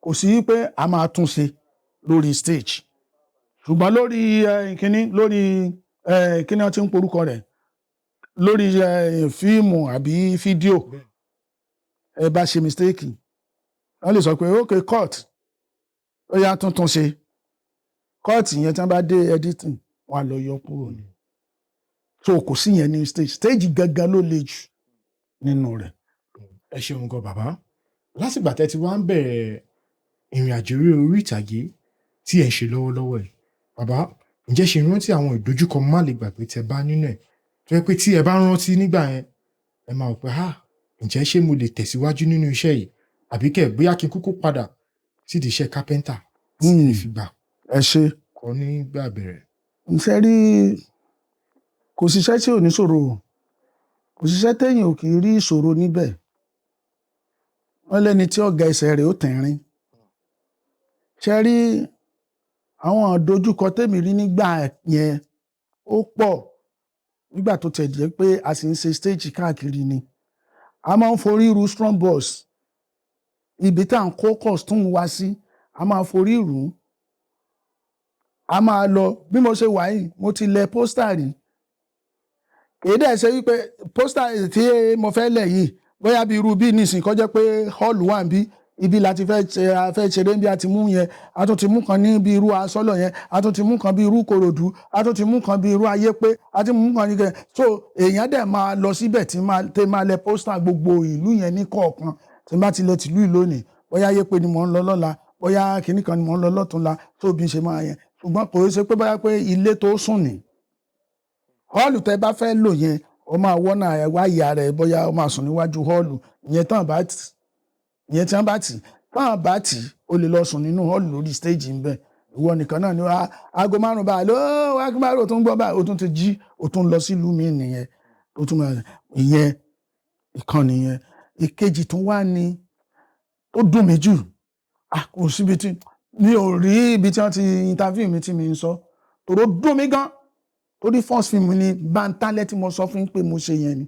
kò sí pé a máa tún ṣe lórí stage. Ṣùgbọ́n lórí kíní, lórí kíní wọ́n ti ń porúkọ rẹ̀, lórí fíìmù àbí fídíò, ẹ bá ṣe mistake, wọ́n lè sọ pé ok, cut, ó yá, tuntun ṣe. Cut yẹn, tí wọ́n bá dé editing, wọ́n á lọ yọ kúrò ní. So kò sí yẹn ní stage. Stage gangan ló le jù nínú rẹ̀. Ẹ ṣeun gan, bàbá. Látìgbà tẹ́ ti wá ń bẹ̀rẹ̀ ìrìn àjò eré orí ìtàgé tí ẹ̀ ń ṣe lọ́wọ́lọ́wọ́ ẹ̀, bàbá, ǹjẹ́ ṣe rántí àwọn ìdojúkọ má lè gbàgbé tẹ́ bá nínú ẹ̀, tó yẹ pé tí ẹ bá rántí nígbà yẹn, ẹ máa wò pé, ah, ǹjẹ́ ṣé mo lè tẹ̀síwájú nínú iṣẹ́ yìí, àbí kẹ̀ bóyá kí n kúkú padà sídìí iṣẹ́ kápẹ́ńtà tí ẹ fi gbà Ẹ ṣe. kọ́ nígbà bẹ̀rẹ̀? Ṣe rí, kò síṣẹ́ tí ò ní ṣòro o. Kò síṣẹ́ téèyàn ò kì í rí ìṣòro níbẹ̀. Wọ́n lẹ́ni tí ọ̀gá ẹsẹ̀ rẹ̀ ó tẹ̀rín. Ṣe rí, àwọn ìdojúkọ tèmi rí nígbà yẹn ó pọ̀. Nígbà tó tẹ̀ jẹ́ pé a sì ń ṣe stage káàkiri ni, a máa ń forí ru strong bus. Ibi tá à ń kó costume wá sí, a máa forí rù ú, a máa lọ. Bí mo ṣe wà yìí, mo ti lẹ poster rí. Kì í dẹ̀ ṣe wípé poster tí mo fẹ́ lẹ̀ yìí, bóyá bí irú bí nísìnyí kó jẹ́ pé hall wà níbí, ibi la ti fẹ́ ṣe, a fẹ́ ṣeré bí a ti mú yẹn, a tún ti mú kan ní bí irú asọ́lọ̀ yẹn, a tún ti mú kan bí irú Kòròdú, a tún ti mú kan bí irú Ayépé, a ti mú kan ní kẹ. So èèyàn dẹ̀ máa lọ síbẹ̀ tí máa tẹ́ máa lẹ poster gbogbo ìlú yẹn ní kọ̀ọ̀kan. Tí n bá ti lẹ tìlú yìí lónìí, bóyá Ayépé ni mò ń lọ lọ́la, bóyá kinní kan ni mò ń lọ lọ́túnla, tó bí n ṣe máa yẹn. Ṣùgbọ́n kò ṣe pé bóyá pé ilé tó sùn ní hall tẹ́ bá fẹ́ lò yẹn, ó máa wọ́nà ẹ̀ wá ìyá rẹ̀, bóyá ó máa sùn níwájú hall ìyẹn tán bá tì, ìyẹn tí wọ́n bá tì tán bá tì, ó lè lọ sùn nínú hall lórí stage ń bẹ̀. Ìwọ nìkan náà ni aago 5 báyìí ló aago 5 ó tún gbọ́ báyìí, ó tún ti jí, ó tún lọ sílùú mi nìyẹn. Ó tún máa ìyẹn ìkan nìyẹn. Ìkejì tún wá ní tó dùn mí jù, kò síbi tí mi ò rí ibi tí wọ́n ti interview mi tí mi ń sọ tòró dùn mí gan, torí first film ni Bántálẹ́ tí mo sọ fún yín pé mo ṣe yẹn ni.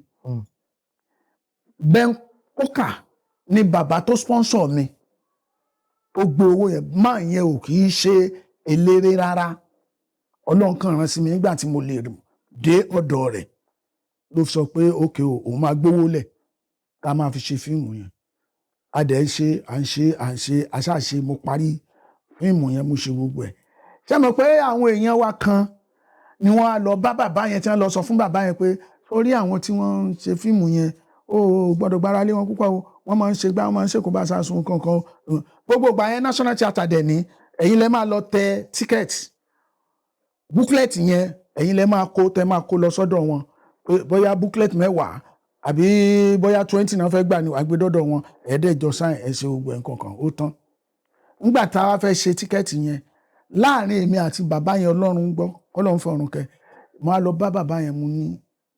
Ben Coker ni bàbá tó sponsor mi, tó gbé owó yẹn. Máa yẹn ò kì í ṣe eléré rárá. Ọlọ́run kàn rán sí mi nígbà tí mo lè dé ọ̀dọ̀ rẹ̀, ló sọ pé ókè o, òun máa gbówó lẹ̀ ká máa fi ṣe fíìmù yẹn. A dẹ̀ ń ṣe, à ń ṣe, à ń ṣe, àṣàṣe. Mo parí fíìmù yẹn, mo ṣe gbogbo ẹ̀. Ṣé mo pé àwọn èèyàn wa kan ni wọ́n á lọ bá bàbá yẹn, tí wọ́n lọ sọ fún bàbá yẹn pé sórí àwọn tí wọ́n ń ṣe fíìmù yẹn, ó gbọ́dọ̀ gbára lé wọn púpọ̀ o, wọ́n máa ń ṣe gbá, wọ́n máa ń ṣe kó bá ṣáṣun kankan o. Gbogbo ìgbà yẹn, National Theatre dẹ̀ ní ẹ̀yin lẹ máa lọ tẹ ticket booklet yẹn, ẹ̀yin lẹ máa kó tẹ máa kó lọ sọ́dọ̀ wọn, pé bóyá booklet 10 àbí bóyá 20 náà fẹ́ gbà ní wàá gbé dọ́dọ̀ wọn, ẹ̀ẹ́dẹ́jọ sign ẹ̀, ṣe gbogbo ẹ̀ nǹkan kan, ó tán. Nígbà tá a fẹ́ ṣe ticket yẹn, láàrin èmi àti bàbá yẹn, Ọlọ́run ń gbọ́, Ọlọ́run fọ̀run kẹ́, mo á lọ bá bàbá yẹn, mo ní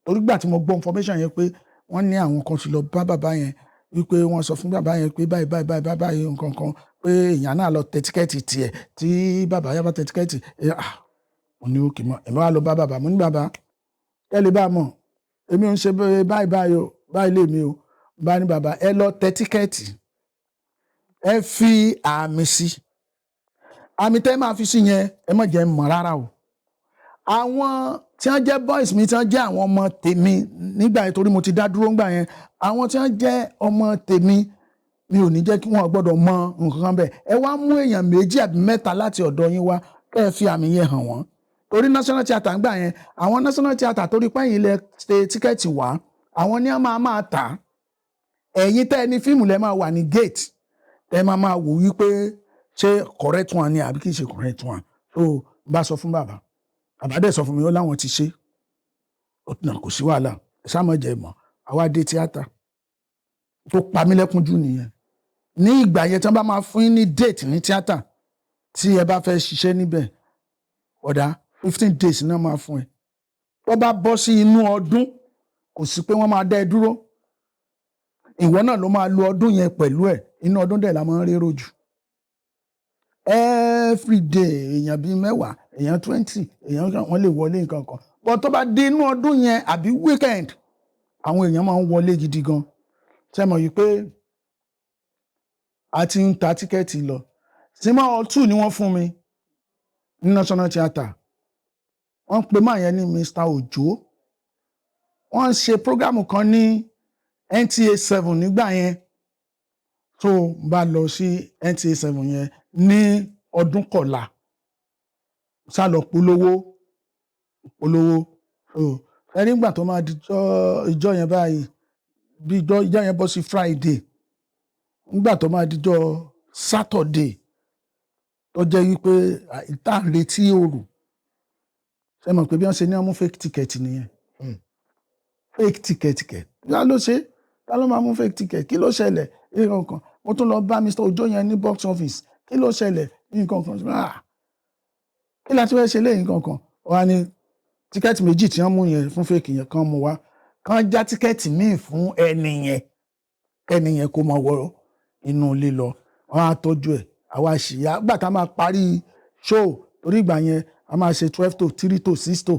Torí gbà tí mo gbọ́ information yẹn pé wọ́n ní àwọn kan ti lọ bá bàbá yẹn, wípé wọ́n sọ fún bàbá yẹn pé báyìí báyìí báyìí báyìí, nǹkan kan, pé èèyàn náà lọ tẹ ticket tiẹ̀. Tí bàbá yẹn bá tẹ ticket, ah, mo ní òkè mọ́. Èmi wá lọ bá bàbá, mo ní, "Bàbá, kẹ́ lè bá a mọ̀, èmi ò ń ṣe báyìí báyìí o, báyìí lèmi o." Bá ní, "Bàbá, ẹ lọ tẹ ticket, ẹ fi àmì sí. Àmì tẹ́ máa fi sí yẹn, ẹ má jẹ́ n mọ̀ rárá o. Àwọn tí wọ́n jẹ́ boys mi, tí wọ́n jẹ́ àwọn ọmọ tèmi nígbà yẹn, torí mo ti dá dúró ńgbà yẹn, àwọn tí wọ́n jẹ́ ọmọ tèmi, mi ò ní jẹ́ kí wọ́n gbọ́dọ̀ mọ nǹkan kan bẹ́ẹ̀. Ẹ wá mú èèyàn méjì àbí mẹ́ta láti ọ̀dọ̀ yín wá, kẹ́ ẹ fi àmì yẹn hàn wọ́n." Torí National Theatre ńgbà yẹn, àwọn National Theatre, torí pẹ́yìn lẹ ṣe ticket wá, àwọn ní wọ́n máa máa tà á. Ẹ̀yin tẹ́ ẹ ní fíìmù lẹ́ máa wà ní gate, tẹ́ máa máa wò wípé ṣé correct one ni àbí kì í ṣe correct one. So n bá sọ fún bàbá, bàbá dẹ̀ sọ fún mi, ó láwọn ti ṣe ó nà, kò sí wàhálà, ẹ sáà má jẹ́ mọ̀. Àwa dé tíátà. Tó pa mí lẹ́kún jù nìyẹn. Ní ìgbà yẹn, tí wọ́n bá máa fún yín ní date ní tíátà tí ẹ bá fẹ́ ṣiṣẹ́ níbẹ̀, ọ̀dà 15 days náà máa fún ẹ. Tó bá bọ́ sí inú ọdún, kò sí pé wọ́n máa dá ẹ dúró, ìwọ náà ló máa lo ọdún yẹn pẹ̀lú ẹ̀. Inú ọdún dẹ̀ la máa ń rérò jù. Every day, èèyàn bíi 10, èèyàn 20, èèyàn kan, wọ́n lè wọlé, nǹkan kan. But tó bá dé inú ọdún yẹn àbí weekend, àwọn èèyàn máa ń wọlé gidi gan. Ṣé mọ̀ yìí pé a ti ń ta ticket lọ, Cinema Hall 2 ni wọ́n fún mi ní National Theatre. Wọ́n pe máa yẹn ní Mr. Ojo. Wọ́n ń ṣe program kan ní NTA 7 nígbà yẹn. Tó bá lọ sí NTA 7 yẹn ní ọdún kọ̀la, sá lọ polówó polówó. So ẹni gbà tó máa di ìjọ yẹn báyìí, bí ìjọ yẹn bọ́ sí Friday, nígbà tó máa dijọ́ Saturday, tó jẹ́ wípé ìta ń retí òrù, ṣe mọ̀ pé bí wọ́n ṣe ní wọ́n mú fake ticket nìyẹn. Fake ticket kẹ̀, ta ló ṣe? Ta ló máa mú fake ticket? Kí ló ṣẹlẹ̀? Nǹkan kan. Mo tún lọ bá Mr. Ojo yẹn ní box office. Kí ló ṣẹlẹ̀? Nǹkan kan. Ah, kí la ti fẹ́ ṣe léyìn? Nǹkan kan. Wọ́n á ní ticket méjì tí wọ́n mú yẹn fún fake yẹn, kàn mú wá, kàn já ticket míì fún ẹni yẹn, kẹ́ni yẹn kó máa wọ inú ilé lọ. Wọ́n á tọ́jú ẹ̀. Àwa ṣìyà gbà tá a máa parí show, torí ìgbà yẹn a máa ṣe 12 to 3 to 6 to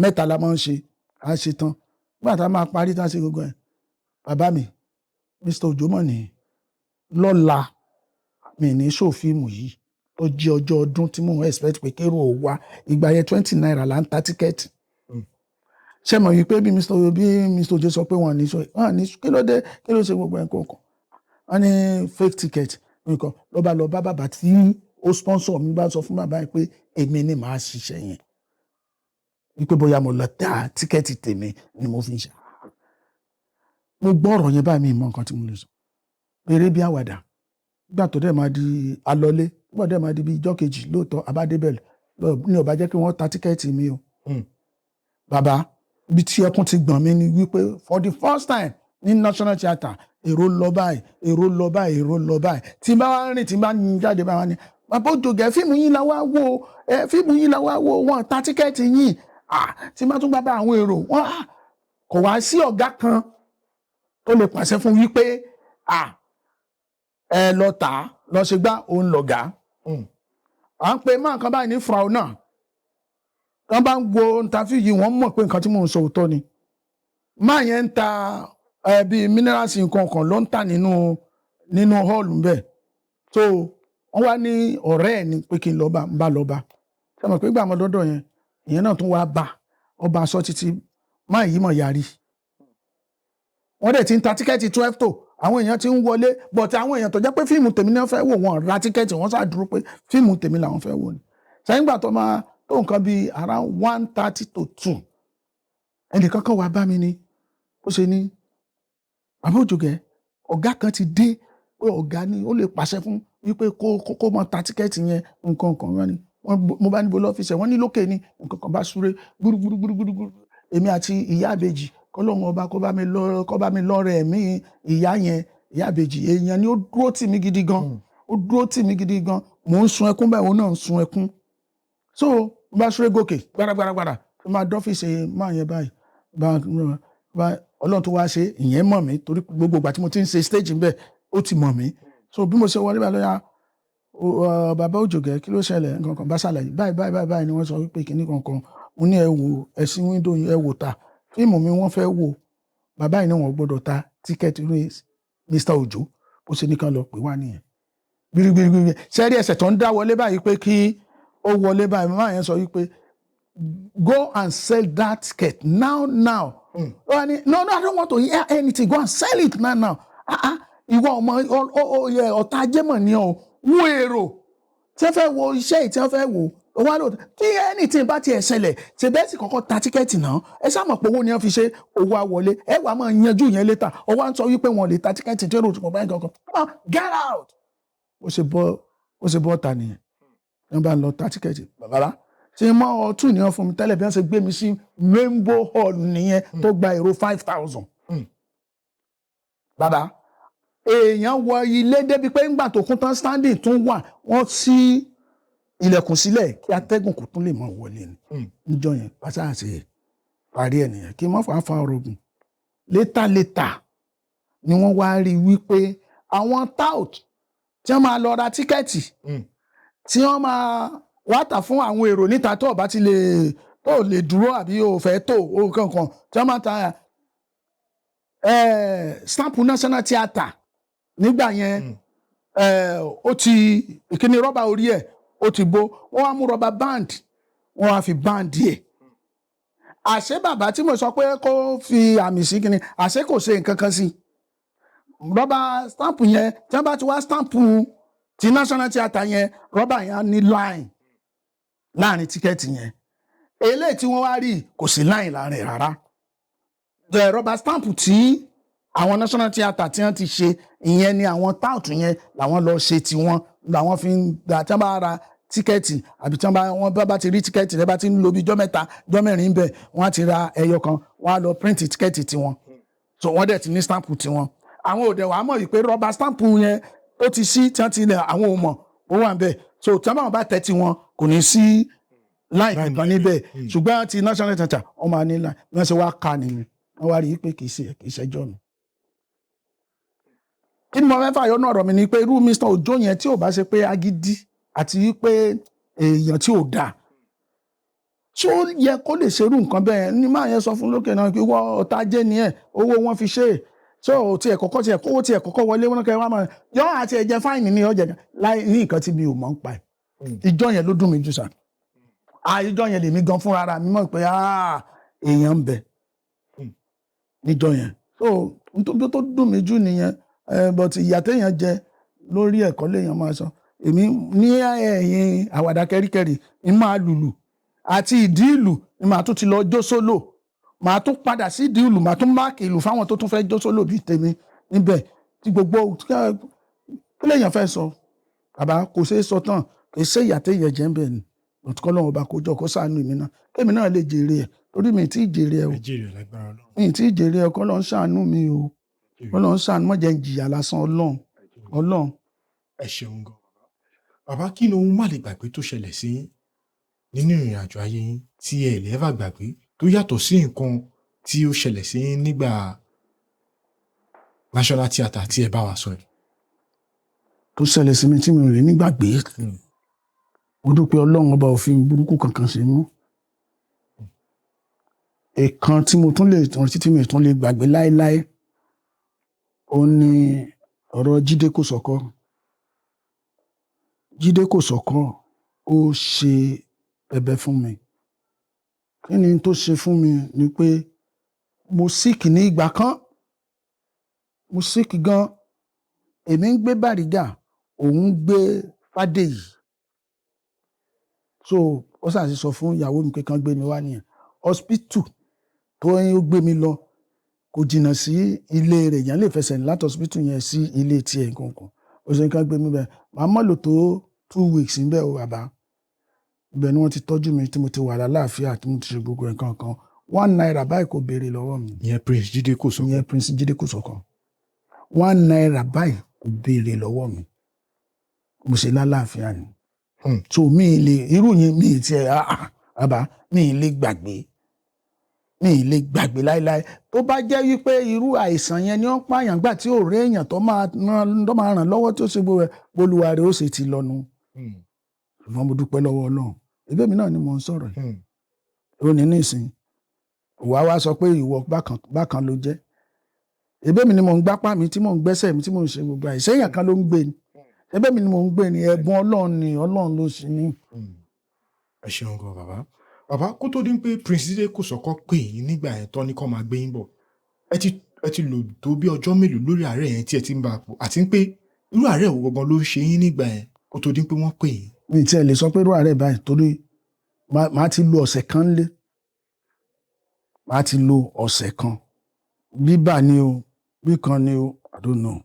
mẹ́ta la máa ń ṣe. À ń ṣe tán, gbà tá a máa parí tá a ṣe gbogbo ẹ̀, bàbá mi Mr. Ojo mọ̀ ní lọ́la mi ní show fíìmù yìí tó jẹ́ ọjọ́ ọdún tí mò ń expect pé kérò ó wá. Ìgbà yẹn, ₦20 là ń ta ticket. Ṣé mọ̀ wípé bí Mr. Ojo sọ pé wọ́n ní show, wọ́n ní kí ló dé, kí ló ṣe gbogbo ẹ̀ kọ̀ọ̀kan, wọ́n ní fake ticket nǹkan. Ló bá lọ bá bàbá tí ó sponsor mi, bá sọ fún bàbá yẹn pé èmi ni màá ṣiṣẹ́ yẹn, wípé bóyá mo lọ ta ticket tèmi ni mo fi ń ṣe. Mo gbọ́ ọ̀rọ̀ yẹn báyìí, mi mọ nǹkan tí mo lè sọ. Eré bí àwàdà, nígbà tó dẹ̀ máa di alọ́lé, nígbà tó dẹ̀ máa di bí ijọ́ kejì, lóòótọ́ abádébẹ̀ ní ó bá jẹ́ kí wọ́n ta ticket mi o. Bàbá, ibi tí ẹkún ti gbọ̀n mí ni wípé for the first time ní National Theatre, èrò lọ báyìí, èrò lọ báyìí, èrò lọ báyìí. Tí n bá wá rìn, tí n bá ń jáde báyìí, wá ní, "Bàbá Òjògẹ́, fíìmù yín la wá wò ẹ, fíìmù yín la wá wò, wọ́n ta ticket yín." Ah, tí n bá tún gbá bá àwọn èrò wọ́n, ah, kò wá sí ọ̀gá kan tó lè pàṣẹ fún wípé, ah, ẹ lọ tà á, lọ ṣe gbá òun lọ̀gá. À ń pe máa kan báyìí ní frau náà. Wọ́n bá ń wo interview yìí, wọ́n mọ̀ pé nǹkan tí mò ń sọ òótọ́ ni. Máa yẹn ń ta ẹ bíi minerals, nǹkan kan ló ń tà nínú hall ńbẹ̀. So wọ́n wá ní ọ̀rẹ́ ẹ̀ ní pé kí n lọ bá, ń bá lọ bá. Ṣé mọ̀ pé gbà mọ́ dọ́dọ̀ yẹn, ìyẹn náà tún wá bá ọba aṣọ títí máa yí mọ̀ yarí. Wọ́n dẹ̀ ti ń ta ticket 12 tó, àwọn èèyàn ti ń wọlé, but àwọn èèyàn tó jẹ́ pé fíìmù tèmi náà fẹ́ wò, wọ́n ra ticket, wọ́n ṣáà dúró pé fíìmù tèmi làwọn fẹ́ wò ni. Sẹ́yìn gbà tó máa tó nǹkan bíi around 1:30 to 2, ẹnìkan kan wá bá mi ni ó ṣe ní, "Bàbá Òjògẹ́, ọ̀gá kan ti dé," pé ọ̀gá ni ó lè pàṣẹ fún wípé kó máa ta ticket yẹn, nǹkan kan. Wọ́n ní wọ́n mo bá níbo lọ́fíìsì ẹ̀, wọ́n ní lókè ní nǹkan kan. Bá súré gbúrúgbúrúgbúrúgbúrú, èmi àti ìyá àbèjì, kọ́lọ́run ọba kó bá mi lọ, kó bá mi lọ́rẹ̀ ẹ̀mí ìyá yẹn. Ìyá àbèjì, èèyàn ni, ó dúró tì mí gidi gan, ó dúró tì mí gidi gan. Mò ń sun ẹkún báyìí, òun náà ń sun ẹkún. So mo bá súré gòkè gbáragbáragbára tó máa dọ́fíìsì máa yẹn báyìí. Bá bá Ọlọ́run tó wá ṣe, ìyẹn mọ̀ mí, torí gbogbo ìgbà tí mo ti ń ṣe stage ń bẹ̀, ó ti mọ̀ mí. So bí mo ṣe wọlé bá lọ́yà, bàbá Òjògẹ́, kí ló ṣẹlẹ̀? Nǹkan kan bá ṣàlàyé báyìí báyìí báyìí báyìí ni wọ́n sọ wípé kinní kankan. Mo ní, ẹ wò, ẹ sí window yín, ẹ wò ta fíìmù mi wọ́n fẹ́ wò. Bàbá yìí ni wọ́n gbọ́dọ̀ ta tíkẹ́ẹ̀tì ní Mr. Òjò. Bó ṣe ní kán lọ pè wá nìyẹn gbirigbirigbiri. Sẹ́rí ẹsẹ̀ tó ń dá wọlé báyìí pé kí ó wọlé báyìí, màmá yẹn sọ wípé, "Go and sell that ticket now now." Ó wá ní, "No, no, I don't want to hear anything. Go and sell it now now." Ah ah, ìwọ ọmọ yẹ, ọ̀tá ajé mọ̀ ní ọ wú èrò tí wọ́n fẹ́ wo iṣẹ́ yìí, tí wọ́n fẹ́ wò ó wá lò. Tí anything bá tiẹ̀ ṣẹlẹ̀, ṣe bẹ́ẹ̀ sì kọ́kọ́ ta tíkẹ́ẹ̀tì náà. Ẹ sáà mọ̀ pé owó ni wọ́n fi ṣe, owó á wọlé, ẹ wàá máa yanjú yẹn later. Ó wá ń sọ wípé wọn lè ta tíkẹ́ẹ̀tì tí èrò tó kọ̀ báyìí kankan. Come on, get out. Ó ṣe bọ́ ta nìyẹn. Wọ́n bá ń lọ ta tíkẹ́ẹ̀tì. Bàbá tí mọ́ ọtún ni wọ́n fún mi tẹ́lẹ̀. Bí wọ́n ṣe gbé mi sí Rainbow Hall nìyẹn, tó gba èrò 5,000. Bàbá, èèyàn wọ ilé débi pé ńgbà tó kún tán, standing tún wà, wọ́n ṣí ilẹ̀kùn sílẹ̀ kí atẹ́gùn kò tún lè máa wọlé ni. Níjọ́ yẹn pàṣẹ àṣẹ parí ẹ̀ nìyẹn. Kí n má fà á fa ọ̀rọ̀ gùn, later later ni wọ́n wá rí i wípé àwọn tout tí wọ́n máa lọ ra tíkẹ́ẹ̀tì, tí wọ́n máa wá tà fún àwọn èrò níta, tó bá ti lè tó lè dúró àbí o fẹ́ tó o kankan, tí wọ́n máa ta stamp National Theatre nígbà yẹn, ó ti ìkíní rọ́bà orí ẹ̀ ó ti bó. Wọ́n wá mú rọ́bà band, wọ́n wá fi band ẹ̀. Àṣé bàbá tí mo sọ pé kó fi àmì sí kíni, àṣé kò ṣe nǹkan kan sí rọ́bà stamp yẹn. Tí wọ́n bá ti wá stamp ti National Theatre yẹn, rọ́bà yẹn á ní line láàrin tíkẹ́ẹ̀tì yẹn. Eléyìí tí wọ́n wá rí, kò sí line láàrin rárá. The rọ́bà stamp tí àwọn National Theatre tí wọ́n ti ṣe, ìyẹn ni àwọn tout yẹn làwọn lọ ṣe tiwọn, làwọn fi ń gbà tí wọ́n bá ra tíkẹ́ẹ̀tì àbí tí wọ́n bá wọ́n bá ti rí tíkẹ́ẹ̀tì rẹ, bá ti ń lo bí ijọ́ 3, ijọ́ 4 bẹ̀, wọ́n á ti ra ẹyọ kan, wọ́n á lọ print tíkẹ́ẹ̀tì tiwọn. So wọ́n dẹ̀ ti ní stamp tiwọn. Àwọn òde wàá mọ̀ wípé rọ́bà stamp yẹn ó ti sí tí wọ́n ti lẹ̀, àwọn ò mọ̀ ó wà ń bẹ̀. So tí wọ́n bá wọn bá tẹ̀ tiwọn, kò ní sí line kankan níbẹ̀. Ṣùgbọ́n ti National Theatre, wọ́n máa ní line. Bí wọ́n ṣe wá ka nìyẹn, wọ́n wá rí i pé kì í ṣẹjọ́ mi. Kí ni mo fẹ́ fàyọ náà? Ọ̀rọ̀ mi ni pé irú Mr. Ojo yẹn, tí ò bá ṣe pé agídí àti wípé èèyàn tí ò dáa, ṣé ó yẹ kó lè ṣerú nǹkan bẹ́ẹ̀ ní? Máa yẹn sọ fún lókè náà pé wọ́n ọ̀tá jẹ́ ni ẹ̀, owó wọn fi ṣe é. Ṣé o tiẹ̀ kọ́kọ́ tiẹ̀ kówó tiẹ̀ kọ́kọ́ wọlé wọn kẹ́ wá máa yọ àti ẹ̀jẹ̀ fine ní ọjà láì ní nǹkan tí mi ò mọ̀ ń pa ẹ̀. Ìjọ yẹn ló dùn mí jù sà. Ìjọ yẹn lèmi gan fúnra ra mi mọ̀ pé èèyàn ń bẹ níjọ yẹn. So nítorí tó dùn mí jù nìyẹn. But ìyà téèyàn jẹ lórí ẹ̀kọ́ léèyàn máa sọ. Èmi ní ẹ̀yìn àwàdà kẹ́ríkẹ́rí ń máa lùlù àti ìdí ìlù ni màá tún ti lọ jó sólò, màá tún padà sí ìdí ìlù, màá tún mark ìlù fáwọn tó tún fẹ́ jó sólò bíi tèmi níbẹ̀. Tí gbogbo kí lèèyàn fẹ́ sọ, bàbá, kò ṣeé sọ tán. Kì í ṣe ìyà téèyàn jẹ ń bẹ̀ ni. Kọ́ lọ́wọ́ ọba kó jọ kó ṣàánú èmi náà, kémi náà lè jèrè ẹ̀, torí mi tí ì jèrè ẹ̀ o. Ẹ jèrè lágbára Ọlọ́run. Mi tí ì jèrè ẹ̀. Kọ́ lọ́n ṣàánú mi o, kọ́ lọ́n ṣàánú, má jẹ́ n jìyà lásán. Ọlọ́run, Ọlọ́run. Ẹ ṣeun gan, bàbá. Bàbá, kí ni ohun má lè gbàgbé tó ṣẹlẹ̀ sí yín nínú ìrìn àjò ayé yín tí ẹ lè ever gbàgbé, tó yàtọ̀ sí nǹkan tí ó ṣẹlẹ̀ sí yín nígbà National Theatre tí ẹ bá wa sọ yìí? Tó ṣẹlẹ̀ sí mi tí mi ò lè nígbàgbé, mo dúpẹ́ Ọlọ́run ọba òfin burúkú kankan ṣe mú. Ìkan tí mo tún lè rántí tí mi ò tún lè gbàgbé láéláé, ó ní ọ̀rọ̀ Jídé Kòsọ́kọ́. Jídé Kòsọ́kọ́, ó ṣe ẹ̀bẹ̀ fún mi. Kí ni tó ṣe fún mi ni pé mo sick ní ìgbà kan, mo sick gan. Èmi ń gbé Bàrígà, òun ń gbé Fádèyí. So ó ṣàṣì sọ fún ìyàwó mi pé kán gbé mi wá nìyẹn. Hospital tó ń gbé mi lọ kò jìnnà sí ilé rẹ̀, yẹn lè fẹsẹ̀ rìn láti hospital yẹn sí ilé tiẹ̀ nǹkan kan. Ó ṣe kán gbé mi bẹ́ẹ̀. Màá mọ̀ lò tó 2 weeks níbẹ̀ o, bàbá. Ibẹ̀ ni wọ́n ti tọ́jú mi tí mo ti wà lálàáfíà, tí mo ti ṣe gbogbo nǹkan kan. ₦1 báyìí kò béèrè lọ́wọ́ mi. Ìyẹn Prince Jídé Kòsọ́kọ́? Ìyẹn Prince Jídé Kòsọ́kọ́, ₦1 báyìí kò béèrè lọ́wọ́ mi. Mo ṣe lálàáfíà ni. So mi lè irú yẹn mi tiẹ̀, ah ah, bàbá, mi lè gbàgbé. Mi ì lè gbàgbé láéláé. Tó bá jẹ́ wípé irú àìsàn yẹn ni wọ́n pààyàn gbà tí ò rí èèyàn tó máa ràn lọ́wọ́, tí ó ṣe gbogbo ẹ̀, bolúwa rẹ̀ ó sì ti lọ́nu. Ṣùgbọ́n mo dúpẹ́ lọ́wọ́ Ọlọ́run. Ẹbí mi náà ni mò ń sọ̀rọ̀ yìí. Ó ní nísìnyí ìwà wa sọ pé ìwọ bákan bákan ló jẹ́. Ẹbí mi ni mò ń gbápá mi, tí mò ń gbẹ́sẹ̀ mi, tí mò ń ṣe gbogbo àìsàn. Èèyàn kan ló ń gbé ni? Ẹbí mi ni mò ń gbé ni. Ẹ̀bùn Ọlọ́run ni, Ọlọ́run ló ṣe ní. Ẹ ṣeun gan, bàbá. Bàbá, kó tó dín pé Prince Jídé Kòsọ́kọ́ pè yín nígbà yẹn tán ní kó máa gbé yín bọ̀, ẹ ti lò tó bí ọjọ́ mélòó lórí àárẹ̀ yẹn tí ẹ ti ń bá a pò, àti pé irú àárẹ̀ wo gangan ló ń ṣe yín nígbà yẹn kó tó dín pé wọ́n pè yín? Mi tiẹ̀ lè sọ pé irú àárẹ̀ báyìí, torí màá ti lo ọ̀sẹ̀ kan lé, màá ti lo ọ̀sẹ̀ kan. Bíbà ni o, bí kan ni o, I don't know,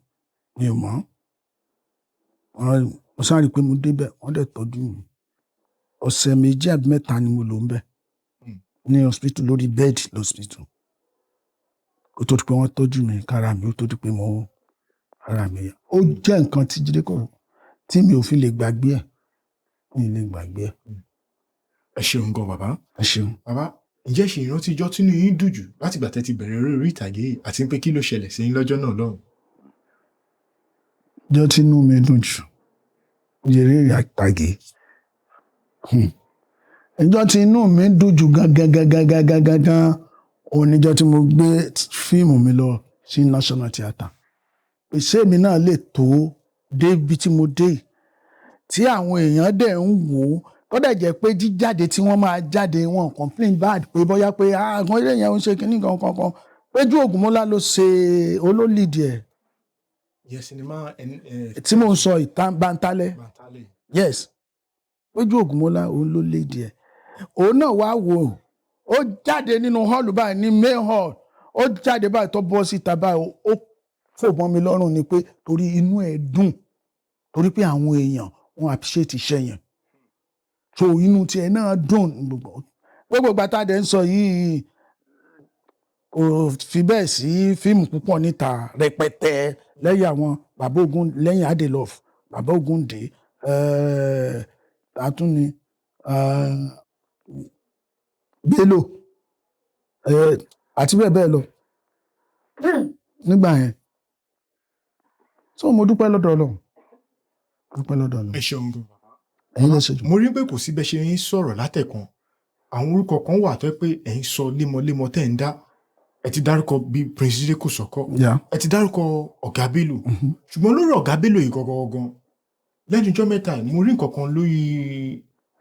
mi ò mọ̀. Mo sáré pé mo débẹ̀, wọ́n dẹ̀ tọ́jú mi. Ọ̀sẹ̀ 2 àbí 3 ni mo lò ń bẹ̀ ní hospital, lórí bed lọ́spítù, kó tó di pé wọ́n tọ́jú mi kára mi, ó tó di pé mo ara mi yá. Ó jẹ́ nǹkan tí Jídé kò tí mi ò fi lè gbàgbé ẹ̀, mi ò lè gbàgbé ẹ̀. Ẹ ṣeun gan, bàbá. Ẹ ṣeun. Bàbá, ǹjẹ́ ṣe ìrántí ijọ́ tínú yín dùn jù látìgbà tẹ́ ti bẹ̀rẹ̀ eré orí ìtàgé yìí, àti pé kí ló ṣẹlẹ̀ sí yín lọ́jọ́ náà lọ́hùn? Ọjọ́ tí inú mi dùn jù eré ìtàgé, ìjọ́ tí inú mi dùn jù gangan gangan gangan gangan, òun níjọ́ tí mo gbé fíìmù mi lọ sí National Theatre. Ìṣe mi náà lè tó débi tí mo dé yìí, tí àwọn èèyàn dẹ̀ ń wò ó, tó dẹ̀ jẹ́ pé jíjáde tí wọ́n máa jáde, wọn complain bad pé bóyá pé àwọn ilé yẹn ń ṣe kinní kan kan kan. Péjú Ògúnmọ́lá ló ṣe olólìdí ẹ̀. Ìyẹn sinimá ẹ Tí mò ń sọ ìtàn Bántálẹ̀. Bàtálẹ̀. Yes, Péjú Ògúnmọ́lá, òun ló lédi ẹ̀. Òun náà wá wò ó, ó jáde nínú hall báyìí, ní main hall, ó jáde báyìí, tó bọ́ síta báyìí, ó fò mọ́ mi lọ́rùn ni, pé torí inú ẹ̀ dùn, torí pé àwọn èèyàn wọn appreciate iṣẹ́ yẹn, so inú tiẹ̀ náà dùn. Gbogbo gbogbo ìgbà tá a dẹ̀ ń sọ yìí, kò fi bẹ́ẹ̀ sí fíìmù púpọ̀ níta rẹpẹtẹ lẹ́yìn àwọn Bàbá Ogun, lẹ́yìn Adelove, Bàbá Ògúndé, àtúni Bello, àti bẹ́ẹ̀ bẹ́ẹ̀ lọ nígbà yẹn. So mo dúpẹ́ lọ́dọ̀ Ọlọ́run, dúpẹ́ lọ́dọ̀ Ọlọ́run. Ẹ ṣeun gan, bàbá. Ẹ̀yin lè ṣe jù. Mo rí pé kò sí bẹ́ ṣe ń sọ̀rọ̀ látẹ̀kan, àwọn orúkọ kan wà tó jẹ́ pé ẹ̀ ń sọ lémọlémọ tẹ́ ń dá. Ẹ ti dárúkọ bíi Prince Jídé Kòsọ́kọ́, ẹ ti dárúkọ Ọ̀gá Bello. Ṣùgbọ́n lórí Ọ̀gá Bello yìí gangan gangan, lẹ́nu ijọ́ mẹ́ta yìí, mo rí nǹkan kan lórí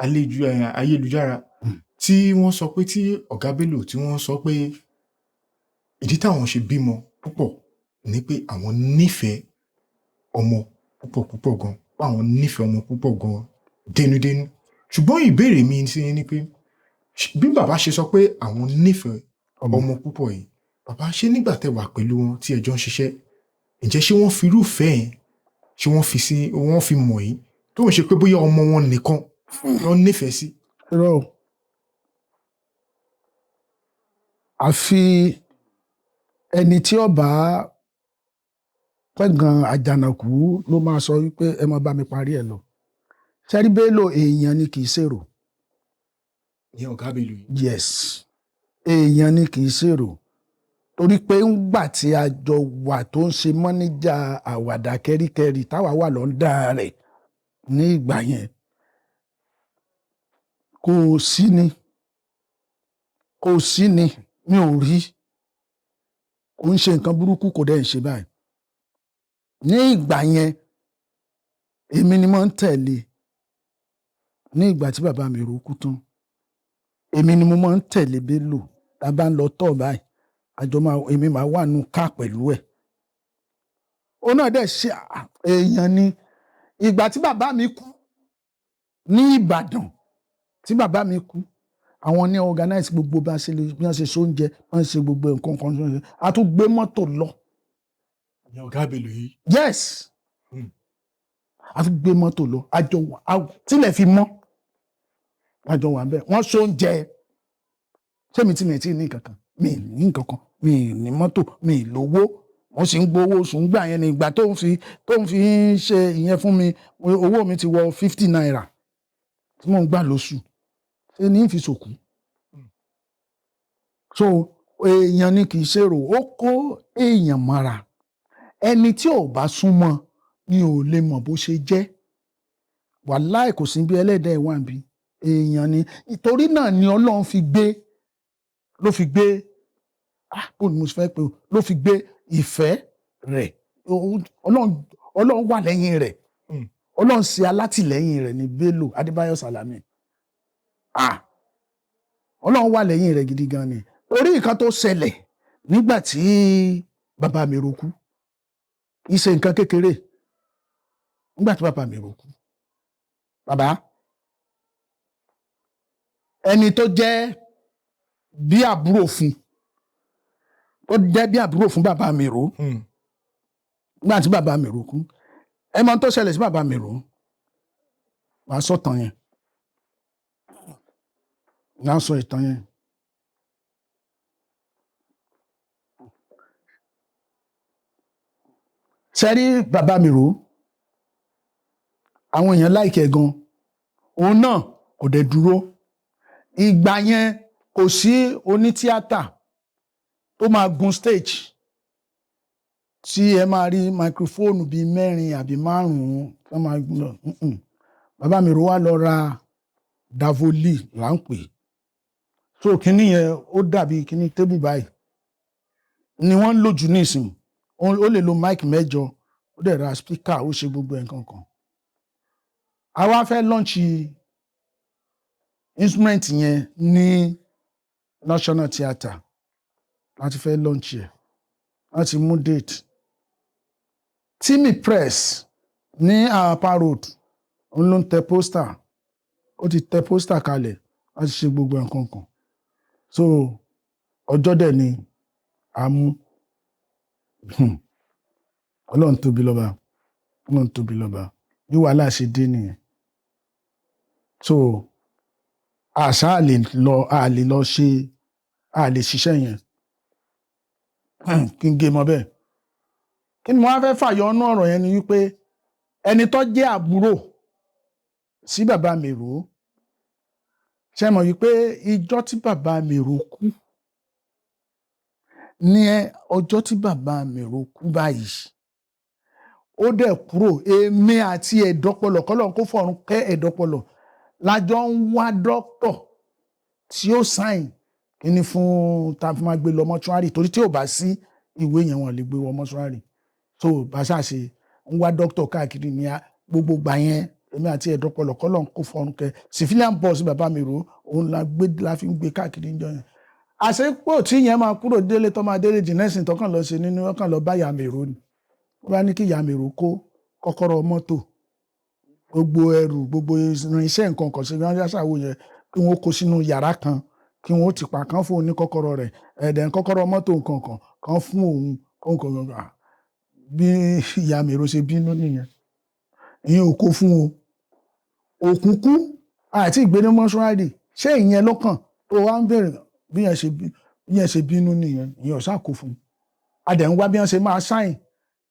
àlejò ayélujára tí wọ́n sọ pé tí Ọ̀gá Bello tí wọ́n sọ pé ìdí táwọn ṣe bímọ púpọ̀ ni pé àwọn nífẹ̀ẹ́ ọmọ púpọ̀ púpọ̀ gan, pé àwọn nífẹ̀ẹ́ ọmọ púpọ̀ gan dénúdénú. Ṣùgbọ́n ìbéèrè mi sí ni pé, bí bàbá ṣe sọ pé àwọn nífẹ̀ẹ́ ọmọ púpọ̀ yìí, bàbá, ṣé nígbà tẹ́ wà pẹ̀lú wọn tí ẹ jọ ń ṣiṣẹ́, ǹjẹ́ ṣé wọ́n fi irúfẹ́ yẹn, ṣé wọ́n fi sí, wọ́n fi mọ̀ yín, tó ń ṣe pé bóyá ọmọ wọn nìkan ló nífẹ̀ẹ́ sí? Irọ́ o. Àfi ẹni tí ó bá pẹ̀gàn àjànàkú ló máa sọ wípé ẹ máa bá mi parí ẹ̀ lọ. Ṣẹ́rí Bello, èèyàn ni, kì í ṣèrò. Ìyẹn Ọ̀gá Bello yìí? Yes, èèyàn ni, kì í ṣèrò, torí pé ńgbà tí a jọ wà tó ń ṣe mọ́níjà Àwàdà Kẹ́ríkẹ́rí, táwa wà lọ́ndà rẹ̀ ní ìgbà yẹn, kò sí ni, kò sí ni, mi ò rí kò ń ṣe nǹkan burúkú, kò dẹ̀ ń ṣe báyìí ní ìgbà yẹn. Èmi ni mo ń tẹ̀lé ní ìgbà tí bàbá mi rò kú tán. Èmi ni mo máa ń tẹ̀lé Bello. Tá a bá ń lọ tọ̀ báyìí, àjọ máa, èmi máa wà nù ká pẹ̀lú ẹ̀. Òun náà dẹ̀ ṣe èèyàn ni. Ìgbà tí bàbá mi kú ní Ìbàdàn, tí bàbá mi kú, àwọn ní organize gbogbo bá ṣe lè bí wọ́n ṣe sóúnjẹ, wọ́n ṣe gbogbo nǹkan kan ṣe. A tún gbé mọ́tò lọ. Ìyẹn Ọ̀gá Bello yìí? Yes. A tún gbé mọ́tò lọ, àjọ wà tílẹ̀ fi mọ́, àjọ wà bẹ́ẹ̀, wọ́n sóúnjẹ. Sẹ́mi tí mi ti ní kankan, mi ní nǹkankan, mi ní mọ́tò, mi lówó, mo sì ń gbowó oṣù ńgbà yẹn. Ní ìgbà tó ń fi ń ṣe ìyẹn fún mi, owó mi ti wọ ₦50 tí mò ń gbà lóṣù. Ṣé ní ń fi ṣòkú? So èèyàn ni, kì í ṣèrò. Ó kó èèyàn mọ́ra. Ẹni tí ò bá súnmọ́ ni ò lè mọ̀ bó ṣe jẹ́. Wàláì, kò sí bí ẹlẹ́dàá ẹ̀ wà níbí. Èèyàn ni. Ìtorí náà ni Ọlọ́run fi gbé, ló fi gbé, ah, bó ni mo ṣe fẹ́ pé o, ló fi gbé ìfẹ́ rẹ̀. Ọlọ́run wà lẹ́yìn rẹ̀. Ọlọ́run ṣe alátìlẹ́yìn rẹ̀ ní Bello Adébáyọ̀ Sàlámì. Ah, Ọlọ́run wà lẹ́yìn rẹ̀ gidi gan ni. Orí nǹkan tó ṣẹlẹ̀ nígbà tí bàbá mi ro kú kì í ṣe nǹkan kékeré. Nígbà tí bàbá mi ro kú, bàbá, ẹni tó jẹ́ bí àbúrò fún, tó jẹ́ bí àbúrò fún bàbá mi ro, nígbà tí bàbá mi ro kú, ẹ mọ ohun tó ṣẹlẹ̀ sí bàbá mi ro. Màá sọ tàn yẹn, màá sọ ìtàn yẹn. Sẹ́rí bàbá mi rò, àwọn èèyàn láìkẹ́ gan. Òun náà kò dẹ̀ dúró. Ìgbà yẹn, kò sí onítíátà tó máa gun stage tí ẹ máa rí microphone bíi mẹ́rin àbí márùn-ún tó máa lọ. Bàbá mi rò wá lọ ra Davoli là ń pè. So kínní yẹn, ó dàbí kínní table báyìí ni wọ́n ń lò jù nísìn. Ó lè lo mic mẹ́jọ. Ó dẹ̀ ra speaker, ó ṣe gbogbo ẹ̀ nǹkan kan. A wá fẹ́ launch instrument yẹn ní National Theatre láti fẹ́ launch ẹ̀, láti mú date. Timi Press ní Apapa Road, òun ló ń tẹ poster. Ó ti tẹ poster kalẹ̀ láti ṣe gbogbo ẹ̀ nǹkan kan. So ọjọ́ dẹ̀ ni a mú. Ọlọ́run tóbi lọ́ba, Ọlọ́run tóbi lọ́ba. Bí wàhálà ṣe dé nìyẹn. So àṣà lè lọ, a lè lọ ṣe, a lè ṣiṣẹ́ yẹn. Kí n gé mọ́ bẹ́ẹ̀. Kí ni mo wá fẹ́ fàyọ ọ́nú ọ̀rọ̀ yẹn ni wípé ẹni tó jẹ́ àbúrò sí bàbá mi rò ó, ṣe mọ̀ wípé ìjọ́ tí bàbá mi rò kú, ní ọjọ́ tí bàbá mi rò kú báyìí, ó dẹ̀ kúrò. Èmi àti ẹ̀dọ́pọlọ̀, kọ́lọ́n kó fọ̀run kẹ́ ẹ̀dọ́pọlọ̀, lájọ ń wá dókítà tí ó sign kíní fún tá a fi máa gbé lọ mọ́ṣúárì, torí tí ò bá sí ìwé yẹn, wọ́n lè gbé wọ mọ́ṣúárì. So bá ṣáà ṣe ń wá dókítà káàkiri ní gbogbo gbà yẹn, èmi àti ẹ̀dọ́pọlọ̀, kọ́lọ́n kó fọ̀run kẹ́, civilian bus bàbá mi rò, òun la gbé, la fi ń gbé káàkiri níjọ́ yẹn. Àṣepọ̀ tí yẹn máa kúrò délé, tó máa délé jìnnẹ́sìn, tó kàn lọ ṣe nínú ọkàn lọ bá ìyá mi rò ni. Wọ́n bá ní kí ìyá mi rò kó kọ́kọ́rọ́ mọ́tò, gbogbo ẹrù, gbogbo irinṣẹ́, nǹkan kan ṣe wọ́n ṣàwò yẹn, kí wọ́n kó sínú yàrá kan, kí wọ́n ti pa kan fún òun ní kọ́kọ́rọ́ rẹ̀, ẹ̀ẹ́dẹ̀ kọ́kọ́rọ́ mọ́tò, nǹkan kan kan fún òun nǹkan kan. Bí ìyá mi rò ṣe bínú nìyẹn. Ìyẹn ò kó fún o. Òkú kú àti ìgbé ní mọ́ṣúárì, ṣé ìyẹn lọ́kàn tó wá ń bẹ̀rẹ̀? Bí yẹn ṣe bínú nìyẹn. Ìyẹn ò ṣáà kó fún un. A dẹ̀ ń wá bí wọ́n ṣe máa sign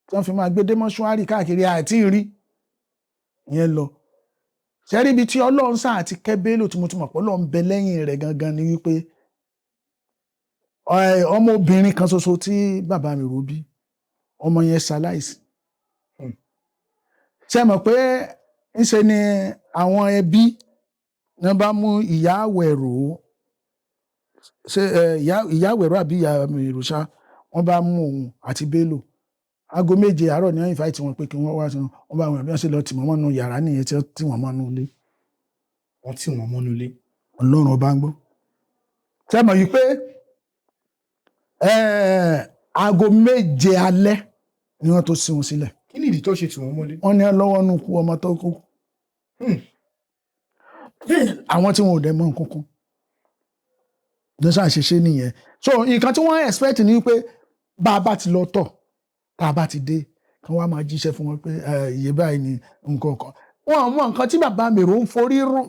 tí wọ́n fi máa gbé dé mọ́ṣúárì káàkiri, àti rí ìyẹn lọ. Ṣẹ́rí ibi tí Ọlọ́run sáà àti kẹ́ Bello, tí mo ti mọ̀ pé Ọlọ́run bẹ lẹ́yìn rẹ̀ gangan, ni wípé ọmọbìnrin kan ṣoṣo tí bàbá mi rò bí, ọmọ yẹn ṣaláìsí. Ṣe mọ̀ pé ńṣe ni àwọn ẹbí ní wọ́n bá mú ìyá àwẹ̀rò, ṣe ìyá àwẹ̀rò àbí ìyá mi rò ṣá, wọ́n bá mú òun àti Bello. Aago 7 àárọ̀ ni wọ́n invite wọn pé kí wọ́n wá sí. Wọ́n bá wọn, bí wọ́n ṣe lọ tì wọ́n mọ́nú yàrá nìyẹn, tí wọ́n tì wọ́n mọ́nú ilé. Wọ́n tì wọ́n mọ́nú ilé. Ọlọ́run ọba ń gbọ́. Ṣé mọ̀ yìí pé aago 7 alẹ́ ni wọ́n tó sí wọn sílẹ̀. Kí ni ìdí tó ṣe tì wọ́n mọ́lé? Wọ́n ní lọ́wọ́ nù kú ọmọ tó kú. Àwọn tí wọn ò dẹ̀ mọ̀ nǹkan kan ló ṣáà ṣe ṣe nìyẹn. So nǹkan tí wọ́n expect ni wípé bá a bá ti lọ tọ̀, tá a bá ti dé, kí wọ́n á máa jíṣẹ́ fún wọn pé iye báyìí ni nǹkan kan. Wọn mọ nǹkan tí bàbá mi rò ń forí rò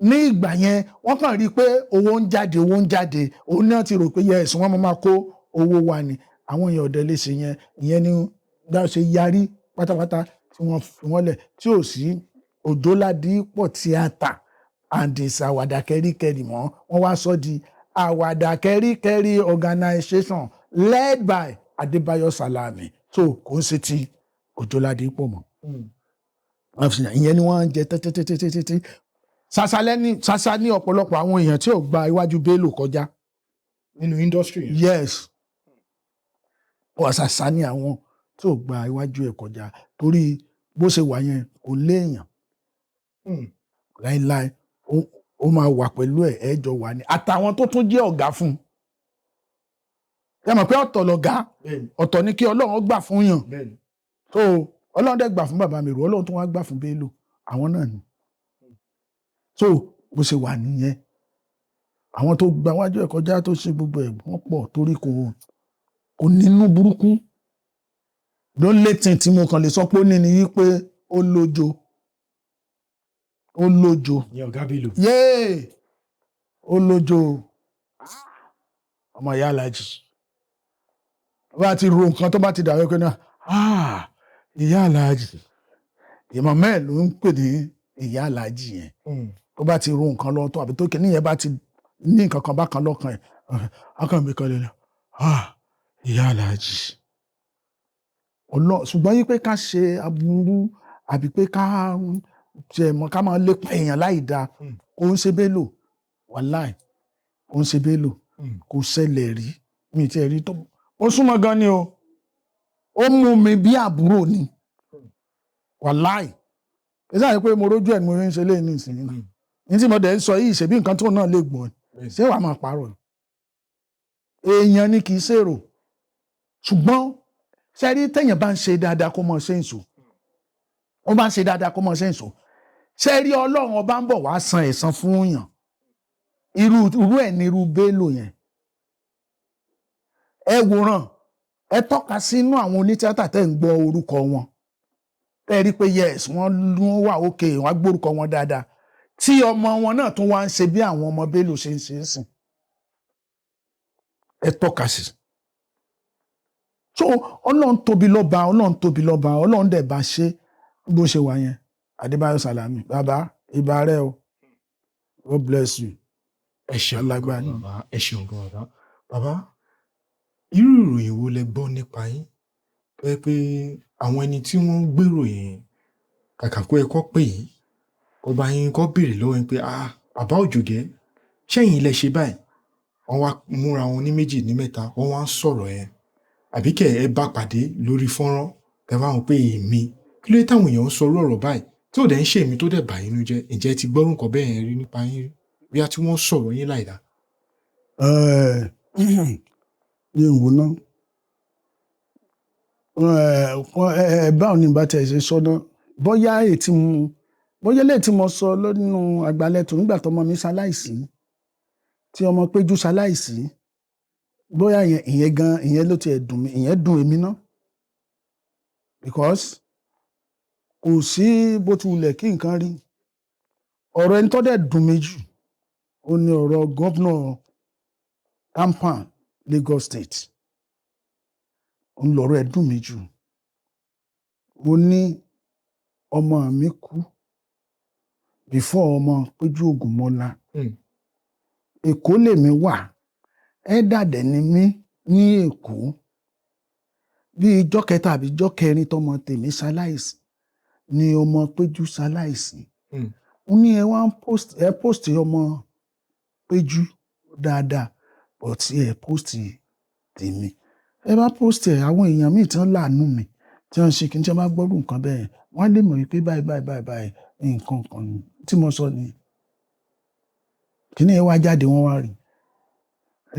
ní ìgbà yẹn. Wọ́n kàn rí i pé owó ń jáde, owó ń jáde. Òun náà ti rò pé yes, wọ́n máa kó owó wa ni. Àwọn èèyàn ọ̀dẹ lè ṣe yẹn. Ìyẹn ni bá ṣe yarí pátápátá tí wọ́n fi wọ́n lẹ̀, tí ò sí Òjóládìpọ̀ Theatre and ìsàwàdà kẹ́ríkẹ́rì mọ́. Wọ́n wá sọ di Àwàdà Kẹ́ríkẹ́rí organization led by Adébáyọ̀ Salami. So kò ń ṣe ti Òjó Ládìpọ̀ mọ́. Ìyẹn ni wọ́n ń jẹ tẹ́tẹ́tẹ́tẹ́tẹ́. Ṣàṣà lẹ́ni, ṣàṣà ní ọ̀pọ̀lọpọ̀ àwọn èèyàn tí ò gba iwájú Bello kọjá nínú industry yẹn. Yes, wọ́n ṣàṣà ní àwọn tí ò gba iwájú ẹ̀ kọjá, torí bó ṣe wà yẹn, kò léèyàn láíláí. Ó máa wà pẹ̀lú ẹ̀, ẹ̀ jọ wà ní, àtàwọn tó tún jẹ́ ọ̀gá fún un. Ẹ mọ̀ pé ọ̀tọ̀ lọ̀gá, ọ̀tọ̀ ni kí Ọlọ́run gbà fún yàn. So Ọlọ́run dẹ̀ gbà fún bàbá mi rò, Ọlọ́run tó wá gbà fún Bello, àwọn náà ni. So bó ṣe wà nìyẹn. Àwọn tó gba wájú ẹ̀ kọjá, tó ṣe gbogbo ẹ̀, wọ́n pọ̀, torí kò nínú burúkú. Ló létí tí mo kàn lè sọ pé ó ní ni wípé ó lójo, ó lójo. Ìyẹn ọ̀gá Bello. Yéè, ó lójo. Ọmọ ìyá alájì bá ti ro nǹkan, tó bá ti dàrú pé náà, ah, ìyá alájì, ìmọ̀ mẹ́ẹ̀ ló ń pè ní ìyá alájì yẹn. Tó bá ti ro nǹkan lọ tó, àbí tó kìíní yẹn bá ti ní nǹkan kan bákan lọ́kàn ẹ̀, ọkàn mi kan lè lọ, ah, ìyá alájì ọlọ. Ṣùgbọ́n yí pé ká ṣe aburú, àbí pé ká tiẹ̀ mọ̀ ká máa lépa èèyàn láì dáa, kò ń ṣe Bello. Wàláì, kò ń ṣe Bello. Kò ṣẹlẹ̀ rí, mi ì tiẹ̀ rí tó. Ó súnmọ́ gan ni o, ó mú mi bí àbúrò ni, wàláì. Ẹ sáà pé mo rójú ẹ̀ ni mo fi ń ṣe léyìn ní ìsinyìí náà. Ní tí mo dẹ̀ ń sọ yìí, ṣèbí nǹkan tó náà lè gbọ́ ni. Ṣé wàá máa parọ́ ni? Èèyàn ni, kì í ṣèrò. Ṣùgbọ́n ṣe rí, téèyàn bá ń ṣe dáadáa, kó mọ̀ ṣe ń sò. Ó bá ń ṣe dáadáa, kó mọ̀ ṣe ń sò. Ṣe rí, Ọlọ́run Ọba ń bọ̀ wá san ẹ̀san fún yàn. Irú irú ẹ̀ ní irú Bello yẹn. Ẹ wòran, ẹ tọ́ka sínú àwọn onítìátà tẹ́ ń gbọ́ orúkọ wọn, tẹ́ rí pé yes, wọ́n wà òkè, wọ́n á gbórúkọ wọn dáadáa, tí ọmọ wọn náà tún wá ń ṣe bí àwọn ọmọ Bello ṣe ń ṣe ń sìn. Ẹ tọ́ka sí. So Ọlọ́run tóbi lọ́ba, Ọlọ́run tóbi lọ́ba. Ọlọ́run dẹ̀ bá ṣe bó ṣe wà yẹn. Adébáyọ̀ Sàlámì, bàbá, ìbà rẹ o. God bless you. Ẹ ṣeun Alágbára gan ni. bàbá, ẹ ṣeun gan bàbá. Bàbá, irú ìròyìn wo lẹ gbọ́ nípa yín tó yẹ pé àwọn ẹni tí wọ́n ń gbèròyìn, kàkà kó ẹ kọ́ pè yín, kó bá yín, kó béèrè lọ́wọ́ yín pé, "Ah, bàbá Òjògẹ́, ṣẹ́yìn ilẹ̀ ṣe báyìí?" Wọ́n wá múra wọn ní méjì, ní mẹ́ta, wọ́n wá ń sọ̀rọ̀ yẹn, àbí kẹ̀ ẹ bá pàdé lórí fọ́nrán, ẹ bá wọn pé, "Èmi, kí ló dé táwọn èèyàn ń sọ irú ọ̀rọ̀ báyìí?" tí ò dẹ̀ ń ṣe èmi, tó dẹ̀ bà yín nínú jẹ́? Ǹjẹ́ ẹ ti gbọ́rú nǹkan bẹ́ẹ̀ yẹn rí nípa yín rí, bí a tí wọ́n sọ̀rọ̀ yín láìda? Ní ìwò náà, báwo ni ìbá tẹ̀ ṣe sọ náà? Bóyá ètí mu, bóyá lè tí mo sọ lónìí àgbálẹ̀tò nígbà tọmọ mi ṣaláìsí, tí ọmọ Péjú ṣaláìsí, bóyá ìyẹn gan, ìyẹn ló tiẹ̀ dùn mí, ìyẹn dùn èmi náà, because kò sí bó ti wulẹ̀ kí nǹkan rí. Ọ̀rọ̀ ẹni tó dẹ̀ dùn mí jù, ó ní ọ̀rọ̀ governor Tampan, Lagos State. Òun lọ̀rọ̀ ẹ̀ dùn mí jù. Mo ní ọmọ mi kú before ọmọ Péjú Ògúnmọ́lá. Èkó lèmi wà, ẹ́dàdẹ̀ ni mí ní Èkó. Bí ijọ́ kẹta àbí ijọ́ kẹrin tọmọ tèmi ṣaláìsí ni ọmọ Péjú ṣaláìsí. Mo ní ẹ wá ń post, ẹ post ọmọ Péjú dáadáa, but ẹ post tèmi. Ẹ bá post ẹ, àwọn èèyàn míì tí wọ́n láàánú mi, tí wọ́n ṣe kí n tí wọ́n bá gbọ́rù nǹkan bẹ́ẹ̀, wọ́n á lè mọ̀ wípé báyìí báyìí báyìí báyìí, nǹkan kan tí mo sọ ni. Kíní ẹ wá jáde, wọ́n wá rí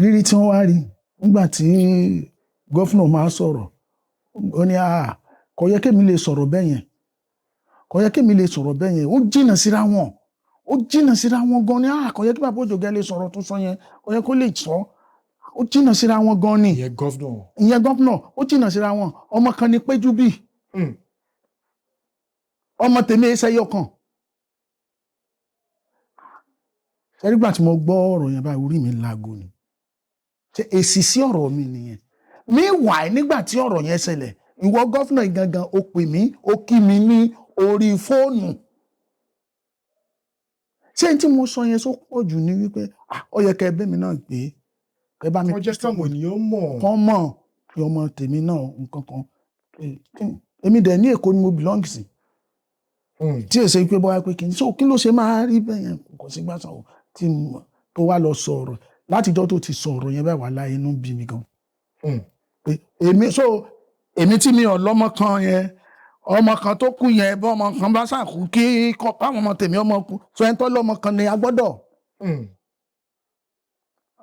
rírí tí wọ́n wá rí nígbà tí governor máa sọ̀rọ̀. Ó ní, "Ah, kò yẹ kémi lè sọ̀rọ̀ bẹ́ẹ̀ yẹn, kò yẹ kémi lè sọ̀rọ̀ bẹ́ẹ̀ yẹn. Ó jìnnà síra wọn, ó jìnnà síra wọn gan ni. Ah, kò yẹ kí bàbá Òjògẹ́ lè sọ̀rọ̀ tó sọ yẹn, kò yẹ kó lè sọ. Ó jìnnà síra wọn gan ni." Ìyẹn governor. Ìyẹn governor. Ó jìnnà síra wọn. Ọmọ kan ni Péjú bí. Ọmọ tèmi ẹsẹ yọ kan. Ṣẹ́rígbà tí mo gbọ́ ọ̀rọ̀ yẹn báyìí, orí mi lago ni. Ṣe èsì sí ọ̀rọ̀ mi nìyẹn? Meanwhile, nígbà tí ọ̀rọ̀ yẹn ṣẹlẹ̀, ìwọ governor gangan, ó pè mí, ó kí mi ní orí fóònù. Ṣé n tí mo sọ yẹn sọ pọ̀ jù ni wípé, ah, ó yẹ kẹ́ ẹ bẹ́ mi náà gbé, kẹ́ bá mi Wọ́n jẹ́ káwọn ènìyàn mọ̀. Kán mọ̀ pé ọmọ tèmi náà nǹkan kan. Èmi dẹ̀ ní Èkó ni mo belong sí, tí èsè pé bóyá pé kí n so kí ló ṣe máa rí bẹ́ẹ̀ yẹn, kò sí gbàsàn o tí tó wá lọ sọ̀rọ̀. Látijọ́ tó ti sọ̀rọ̀ yẹn báyìí, wà láyé, inú bí mi gan. Pé èmi so èmi tí mi ò lọ́mọ kan yẹn, ọmọ kan tó kú yẹn, bọ́ ọmọ kan bá sàkú kí káwọn ọmọ tèmi ọmọ kú, so ẹni tó lọ́mọ kan ni a gbọ́dọ̀.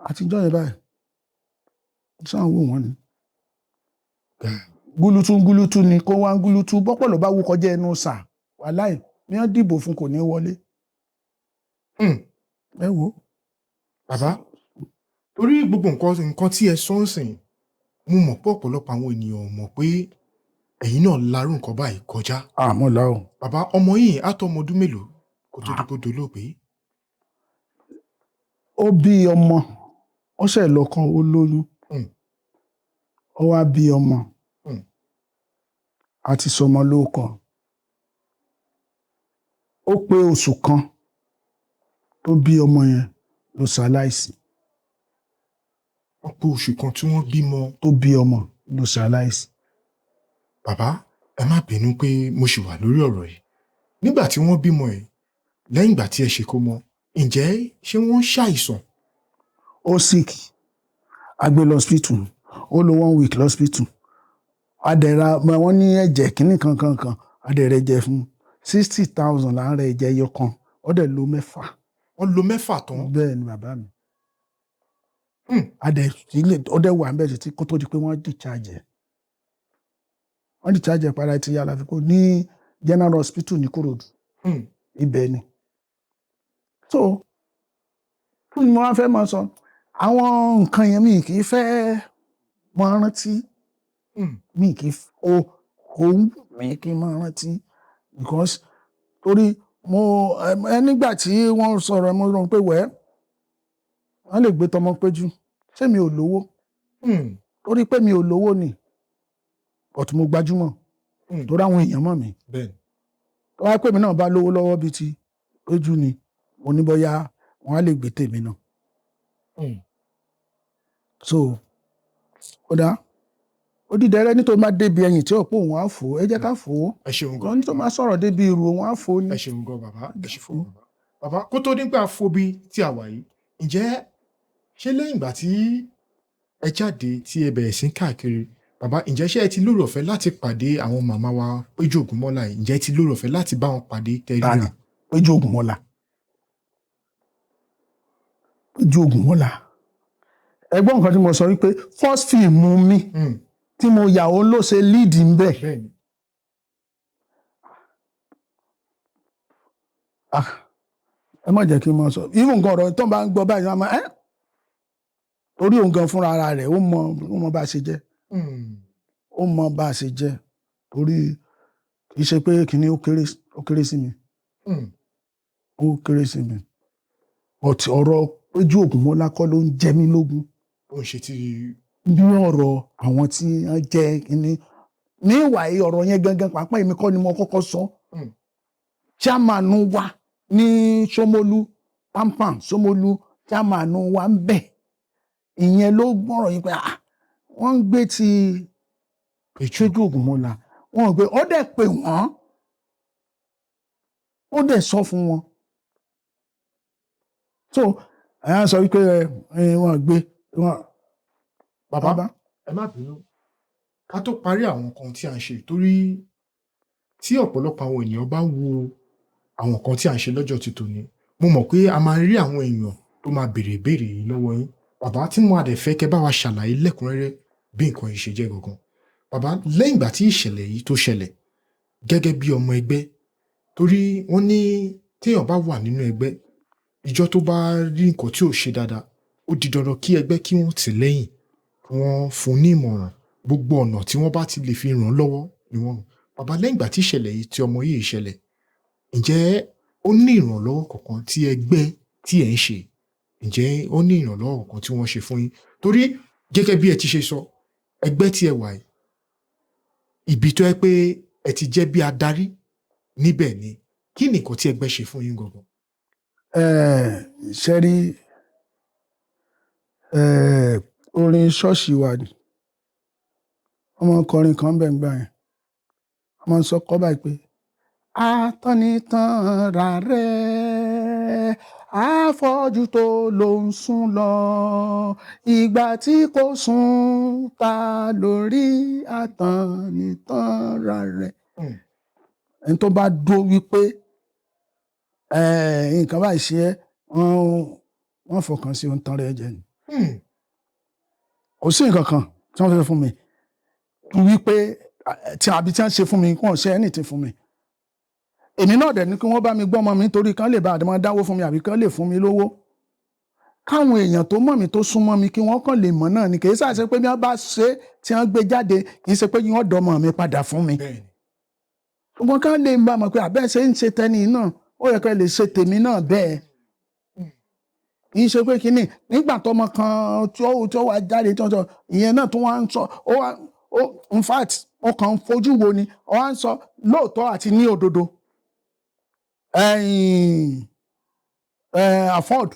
Àtijọ́ yẹn báyìí sáà wò wọ́n ni gúlútú gúlútú ni kó wá ń gúlútú bọ́pọ̀lọ́ bá wú kọjá ẹnu sà, wàláì ní wọ́n dìbò fún kò ní wọlé. Ẹ wo. Bàbá, torí gbogbo nǹkan tí ẹ sọ ń sìn, mo mọ̀ pé ọ̀pọ̀lọpọ̀ àwọn ènìyàn ò mọ̀ pé ẹ̀yin náà larú nǹkan báyìí kọjá. Àmọ́ là o. Bàbá, ọmọ yìí á tó ọmọ ọdún mélòó kó tó di kó dolóògbé? Ó bí ọmọ, ó ṣẹ̀ lọ́kọ, ó lóyún. Ó wá bí ọmọ. Àti sọmọ lóko. Ó pé oṣù kan tó bí ọmọ yẹn ló ṣaláìsí. Wọ́n pé oṣù kan tí wọ́n bímọ. Tó bí ọmọ ló ṣaláìsí. Bàbá, ẹ má bínú pé mo ṣì wà lórí ọ̀rọ̀ yìí. Nígbà tí wọ́n bímọ ẹ̀, lẹ́yìn ìgbà tí ẹ ṣe kó mọ, ǹjẹ́ ṣé wọ́n ṣàìsàn? Ó sick, a gbé lọ hospital, ó lò one week lọ́spítù. Adẹ̀ra wọ́n ní ẹ̀jẹ̀ kínní kankan kan, adẹ̀rẹ̀ ẹ̀jẹ̀ fún 60,000 là ń rẹ ẹ̀jẹ̀ ẹyọ kan, ó dẹ̀ lo 6. Wọ́n lo 6 tán? Bẹ́ẹ̀ ni, bàbá mi. Adẹ̀ ilé ó dẹ̀ wà níbẹ̀ títí kó tó di pé wọ́n discharge ẹ̀. Wọ́n discharge ẹ̀ padà ti yàrá fi kó ní General Hospital ní Kòròdú. Ibẹ̀ ni. So kí ni mo wá fẹ́ máa sọ? Àwọn nǹkan yẹn, mi kì í fẹ́ máa rántí. Mi kì í o kò ń wù mí kí n máa rántí because torí mo ẹ nígbà tí wọ́n sọ̀rọ̀, mo rò pé wẹ́ wọ́n lè gbé tọmọ péjú, ṣé mi ò lówó? Torí pé mi ò lówó ni, but mo gbajúmọ̀. Torí àwọn èèyàn mọ̀ mí. Tó wáá pé mi náà bá lówó lọ́wọ́ bíi ti péjú ni, mo ní bóyá wọ́n á lè gbé tèmi náà. So ó dá ó dídẹrẹ́ nítorí máa débi ẹ̀yìn tí òpó òun á fò, ẹ jẹ́ ká fò ó. Ẹ ṣeun gan. Wọ́n ní tó máa sọ̀rọ̀ débi ìrù, òun á fò ó ní. Ẹ ṣeun gan, bàbá, ẹ ṣeun bàbá. Bàbá, kó tó nígbà fobi tí a wà yìí, ǹjẹ́ ṣé lẹ́yìn ìgbà tí ẹ jáde tí ẹ bẹ̀rẹ̀ sí káàkiri, bàbá, ǹjẹ́ ṣé ẹ ti lóore ọ̀fẹ́ láti pàdé àwọn màmá wa Péjú Ògúnmọ́lá yìí? Ǹjẹ́ ẹ ti lóore ọ̀fẹ́ láti bá wọn pàdé tẹ́lẹ̀? Tani? Péjú Ògúnmọ́lá? Péjú Ògúnmọ́lá, ẹgbọ́n nǹkan tí mo sọ wípé first film mi tí mo yà, ó ló ṣe lead ń bẹ̀. Ah, ẹ má jẹ́ kí n máa sọ even nǹkan ọ̀rọ̀ tó ń bá ń gbọ́ báyìí, wọ́n á máa ẹ́ torí òun gan fúnra ara rẹ̀, ó mọ bá a ṣe jẹ́. Ó mọ bá a ṣe jẹ́ torí kì í ṣe pé kìíní, ó kéré sí mi. Ó kéré sí mi, but ọ̀rọ̀ Péjú Ògúnmọ́lá kọ́ ló ń jẹ mí lógún. Ó ń ṣe ti Bí ọ̀rọ̀ àwọn tí wọ́n jẹ́ kìíní ní ìwà yìí, ọ̀rọ̀ yẹn gangan pàápàá, èmi kọ́ ni mo kọ́kọ́ sọ. Chairman wa ní Ṣómólú, Pampan Ṣómólú, chairman wa ń bẹ̀, ìyẹn ló gbọ́rọ̀ yìí pé, ah, wọ́n ń gbé ti Péjú Ògúnmọ́lá, wọ́n gbé. Ó dẹ̀ pè wọ́n, ó dẹ̀ sọ fún wọn. So ẹ̀yà sọ wípé ẹ wọ́n gbé wọ́n. Bàbá, ẹ má bínú, ká tó parí àwọn nǹkan tí a ń ṣe, torí tí ọ̀pọ̀lọpọ̀ àwọn ènìyàn bá ń wo àwọn nǹkan tí a ń ṣe lọ́jọ́ ti tòní, mo mọ̀ pé a máa rí àwọn èèyàn tó máa béèrè ìbéèrè yìí lọ́wọ́ yín, bàbá, tí mo àdẹ̀ fẹ́ kẹ́ bá wa ṣàlàyé lẹ́kùnrẹ́rẹ́ bí nǹkan yìí ṣe jẹ́ gangan. Bàbá, lẹ́yìn ìgbà tí ìṣẹ̀lẹ̀ yìí tó ṣẹlẹ̀, gẹ́gẹ́ bí ọmọ ẹgbẹ́, torí wọ́n ní téèyàn bá wà nínú ẹgbẹ́, ìjọ tó bá rí nǹkan tí ò ṣe dáadáa, ó di dandan kí ẹgbẹ́ kí wọ́n tì lẹ́yìn, kí wọ́n fún un ní ìmọ̀ràn, gbogbo ọ̀nà tí wọ́n bá ti lè fi ràn án lọ́wọ́ ni wọ́n. Bàbá, lẹ́yìn ìgbà tí ìṣẹ̀lẹ̀ yìí tí ọmọ yìí ṣẹlẹ̀, ǹjẹ́ ó ní ìrànlọ́wọ́ kankan tí ẹgbẹ́ tí ẹ̀ ń ṣe, ǹjẹ́ ó ní ìrànlọ́wọ́ kankan tí wọ́n ṣe fún yín? Torí gẹ́gẹ́ bí ẹ ti ṣe sọ, ẹgbẹ́ tí ẹ wà yìí, ibi tó yẹ pé ẹ ti jẹ́ bí adarí níbẹ̀ ni, kí ni nǹkan tí ẹgbẹ́ ṣe fún yín gangan? Ṣe rí, orin ṣọ́ọ̀ṣì wa ni wọ́n máa ń kọrin kan bẹ́ẹ̀ gbà yẹn. Wọ́n máa ń sọ kọ́ báyìí pé atọ́nitán ra rẹ̀, afọ́jú tó ló ń sùn lọ, ìgbà tí kò sùn ta lórí atọ́nitán ra rẹ̀. Ẹni tó bá dúró wípé nǹkan báyìí ṣe é, wọ́n fọkàn sí ohun tán rẹ̀ jẹ ni. Kò sí nǹkan kan tí wọ́n fẹ́ fún mi wípé tí àbí tí wọ́n ṣe fún mi, kí wọ́n ṣe anything fún mi. Èmi náà dẹ̀ ní kí wọ́n bá mi gbọ́mọ mi torí kán lè bá àdìmọ́ dáwó fún mi àbí kán lè fún mi lówó, káwọn èèyàn tó mọ̀ mí, tó súnmọ́ mi, kí wọ́n kàn lè mọ̀ náà ni. Kì í ṣàṣe pé bí wọ́n bá ṣe tí wọ́n gbé jáde, kì í ṣe pé wọ́n dọ́mọ mi padà fún mi. Ṣùgbọ́n kán lè bá mọ̀ pé àbẹ́ ṣe ń ṣe tẹ́ni náà, ó yẹ ká lè ṣe tèmi náà bẹ́ẹ̀. Kì í ṣe pé kínní nígbà tọmọ kan tí ó wá jáde tí wọ́n sọ ìyẹn náà tó wá ń sọ, ó wá ó, in fact, ó kàn ń fojú wo ni, ó wá ń sọ lóòótọ́ àti ní òdodo. Ẹ̀yìn Afod,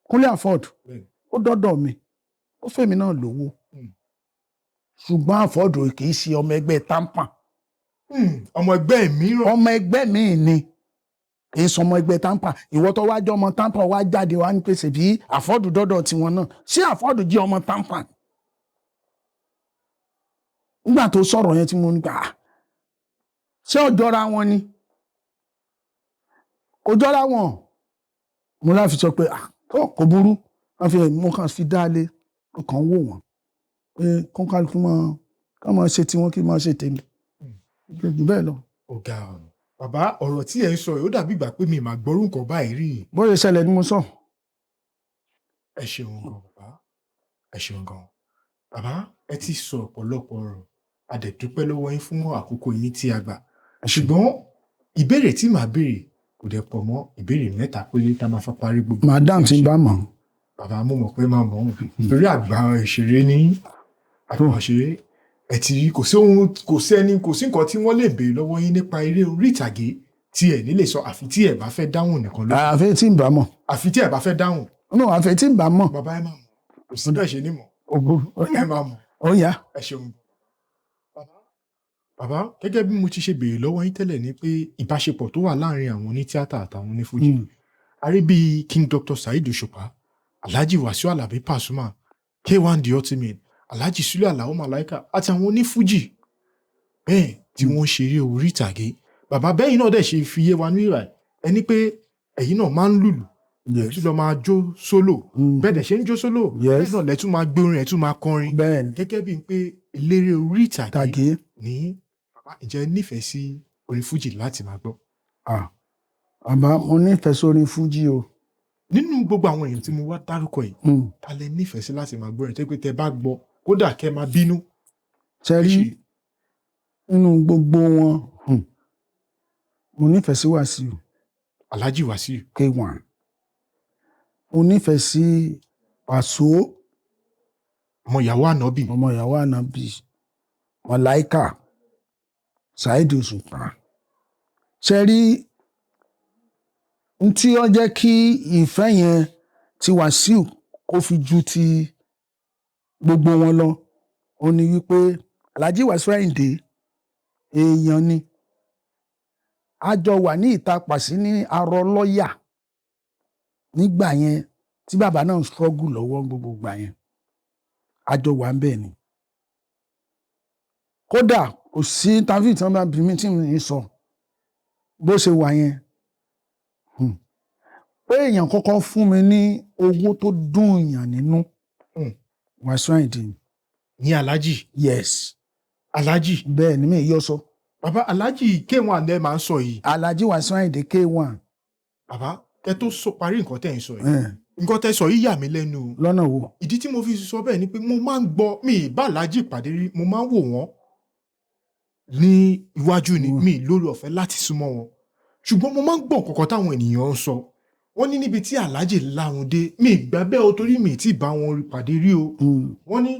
Kúnlé Afod, ó dọ́dọ̀ mi, ó fèmí náà lówó. Ṣùgbọ́n Afod kì í ṣe ọmọ ẹgbẹ́ TAMPAN. Ọmọ ẹgbẹ́ mìíràn. Ọmọ ẹgbẹ́ míì ni, kì í sọmọ ẹgbẹ́ TAMPAN. Ìwọ tó wá jẹ́ ọmọ TAMPAN wá jáde wá ń pèsè bí Afod dọ́dọ̀ tiwọn náà. Ṣé Afod jẹ́ ọmọ TAMPAN? Nígbà tó sọ̀rọ̀ yẹn tí mo ní gbà á, ṣé ó jọra wọn ni? Kò jọra wọn. Mo láfi sọ pé tó kò burú. Wọ́n fi mo kàn fi dá lé, mo kàn ń wò wọ́n pé kọ́ńkálukú mọ́ ká máa ṣe tiwọn, kí máa ṣe tèmi jù bẹ́ẹ̀ lọ. Ọ̀gá ọ̀rọ̀ bàbá, ọ̀rọ̀ tí ẹ̀ ń sọ yìí, ó dàbí ìgbà pé mi máa gbọ́rú nǹkan báyìí rí. Bó ṣe ṣẹlẹ̀ ni mo sọ. Ẹ ṣeun gan bàbá, ẹ ṣeun gan bàbá. Ẹ ti sọ ọ̀pọ̀lọpọ̀ ọ̀rọ̀, a dẹ̀ dúpẹ́ lọ́wọ́ yín fún àkókò yín tí a gbà. Ṣùgbọ́n ìbéèrè tí màá béèrè kò dẹ̀ pọ̀ mọ́ ìbéèrè mẹ́ta péré tá a máa fa parí gbogbo. Màá dáhùn tí n bá mọ̀. Bàbá, mo mọ̀ pé máa mọ̀ ọ́n torí àgbà òṣèré ní, àgbà òṣèré ẹ ti rí. Kò sí ohun, kò sí ẹni, kò sí nǹkan tí wọ́n lè béèrè lọ́wọ́ yín nípa eré orí ìtàgé tí ẹ ní lè sọ, àfi tí ẹ bá fẹ́ dáhùn nìkan ló. Àfi tí n bá mọ̀. Àfi tí ẹ bá fẹ́ dáhùn. No, àfi tí n bá mọ̀. Bàbá, ẹ máa mọ̀, kò sí bẹ́ẹ̀ ṣe ní mọ̀. Ẹ máa mọ̀. Ó yá. Ẹ ṣeun bàbá. Gẹ́gẹ́ bí mo ti ṣe béèrè lọ́wọ́ yín tẹ́lẹ̀ ni pé ìbáṣepọ̀ tó wà láàrin àwọn onítíátà àtàwọn onífújì, a rí bíi King Dr. Saheed Òṣùpá, Alhaji Wasiu Alabi Pasuma, K1 The Ultimate, Alhaji Sule Alao Malaika àti àwọn onífújì bẹ́ẹ̀ tí wọ́n ń ṣeré orí ìtàgé. Bàbá, bẹ́yìn náà dẹ̀ ṣe fi yé wa ní ìrà ẹni pé ẹ̀yin náà máa ń lùlù, ẹ̀ tún lọ máa jó sólò. Bẹ́ẹ̀ dẹ̀ ṣe ń jó sólò, bẹ́ẹ̀ náà lẹ́tún máa gbé orin, ẹ̀ tún máa kọrin. Gẹ́gẹ́ bíi pé eléré orí ìtàgé ní bàbá, ǹjẹ́ nífẹ̀ẹ́ sí orin fújì láti máa gbọ́? Bàbá, mo nífẹ̀ẹ́ sórin fújì o. Nínú gbogbo àwọn èèyàn tí mo wá dárúkọ yìí, ta lẹ nífẹ̀ẹ́ sí láti máa gbọ́ rẹ̀ tó pé tẹ bá gbọ́, kódà kẹ́ máa bínú? Ṣe rí, nínú gbogbo wọn, mo nífẹ̀ẹ́ sí Wàsíù. Alhaji Wàsíù. K1. Mo nífẹ̀ẹ́ sí Pàṣọ. Ọmọ ìyàwó ànábì. Ọmọ ìyàwó ànábì, Màláíkà, Saheed Òṣùpá. Ṣe rí, n tí ó jẹ́ kí ìfẹ́ yẹn ti Wàsíù kó fi ju ti gbogbo wọn lọ, ó ní wípé Alhaji Wàsíù Àyìndé èèyàn ni. A jọ wà ní ìta pàṣí ní arọ lọ́yà nígbà yẹn tí bàbá náà ń struggle lọ́wọ́ gbogbo ìgbà yẹn, a jọ wà ń bẹ̀ ni. Kódà kò sí interview tí wọ́n bá bí mi tí mi sọ bó ṣe wà yẹn. Pé èèyàn kọ́kọ́ fún mi ní owó tó dùn èèyàn nínú, Wàsíù Àyìndé. Ní Alhaji? Yes. Alhaji? Bẹ́ẹ̀ ni, mi yọ sọ. Bàbá, Alhaji K1 lẹ máa ń sọ yìí. Alhaji Wàsíù Àyìndé K1. Bàbá, kẹ́ tó sọ parí nǹkan tẹ́ ń sọ yìí, nǹkan tẹ́ sọ yìí yà mí lẹ́nu o. Lọ́nà wo? Ìdí tí mo fi sọ bẹ́ẹ̀ ni pé mo máa ń gbọ́, mi ì bá Alhaji pàdé rí, mo máa ń wò wọ́n ní iwájú ni, mi lórí ọ̀fẹ́ láti súnmọ́ wọn, ṣùgbọ́n mo máa ń gbọ́ kọ̀ọ̀kan táwọn ènìyàn ń sọ. Wọ́n ní níbi tí Alhaji láhùn dé, mi ì gbà bẹ́ẹ̀ o, torí mi ì tí ì bá wọn pàdé rí o. Wọ́n ní